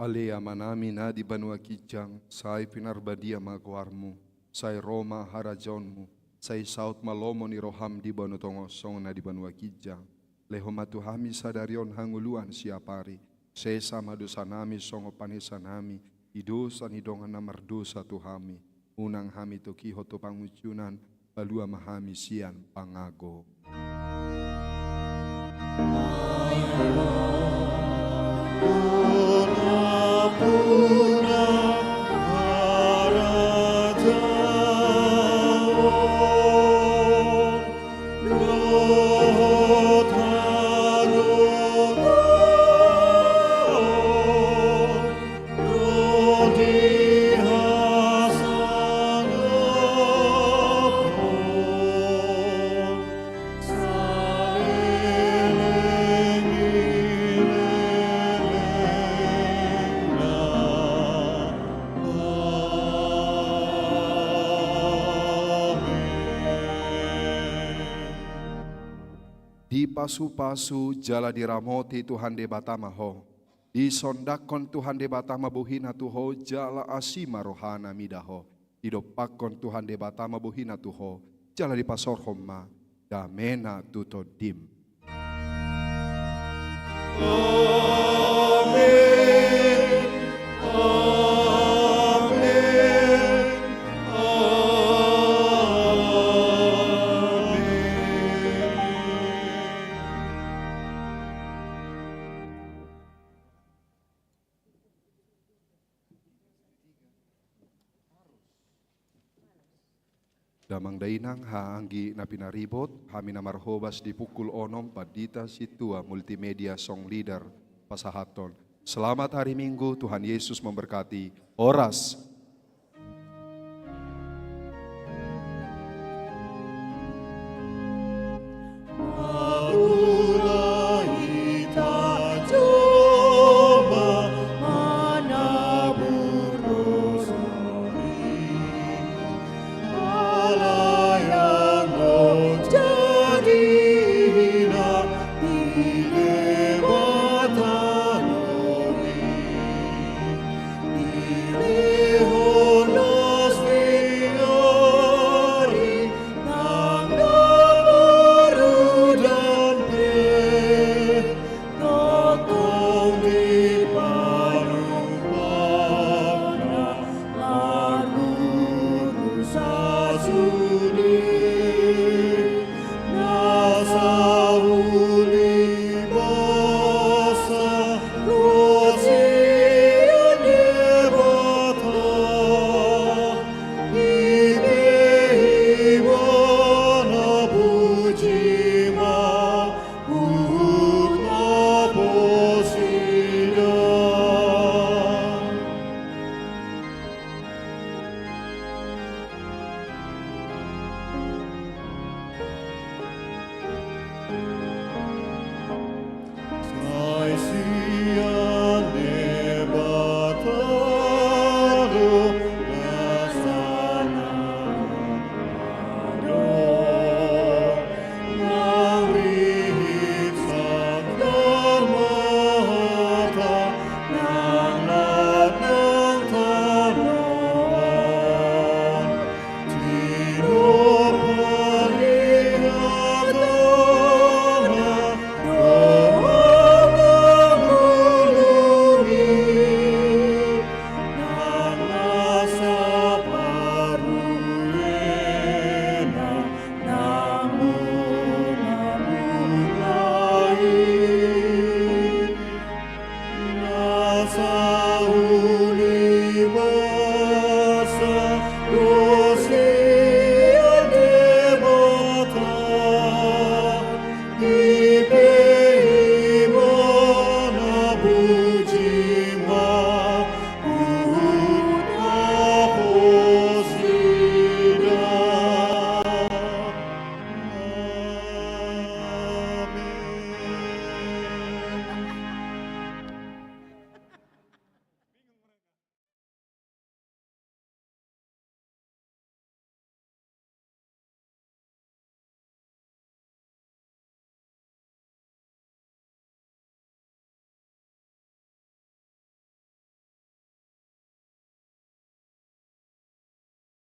Ale Amanami na di banua ginjang, sai pinarbadia ma goarmu, sai ro ma harajaonmu, sai saut ma lomo ni roham di banua tonga on songon na di banua ginjang. Lehon ma tu hami sadari on hangoluan siapari, sesa ma dosanami songon panesanami di dosa ni dongan na mardosa tu hami, unang hami togihon tu pangunjunan, palua ma hami sian pangago. Dipasu-pasu jala diramoti Tuhan Debata ma ho. Disondangkon Tuhan Debata ma bohina tu ho, jala asi ma rohana mida ho. Didompakkon Tuhan Debata ma bohina tu ho, jala dipasaorhon ma damena tu tondim. Amen. Amen. Amen. Damang dainang, haha anggi na pinaribot, hami na marhobas di pukul onom, pandita sintua multimedia song leader pasahathon. Selamat hari Minggu, Tuhan Yesus memberkati. Horas.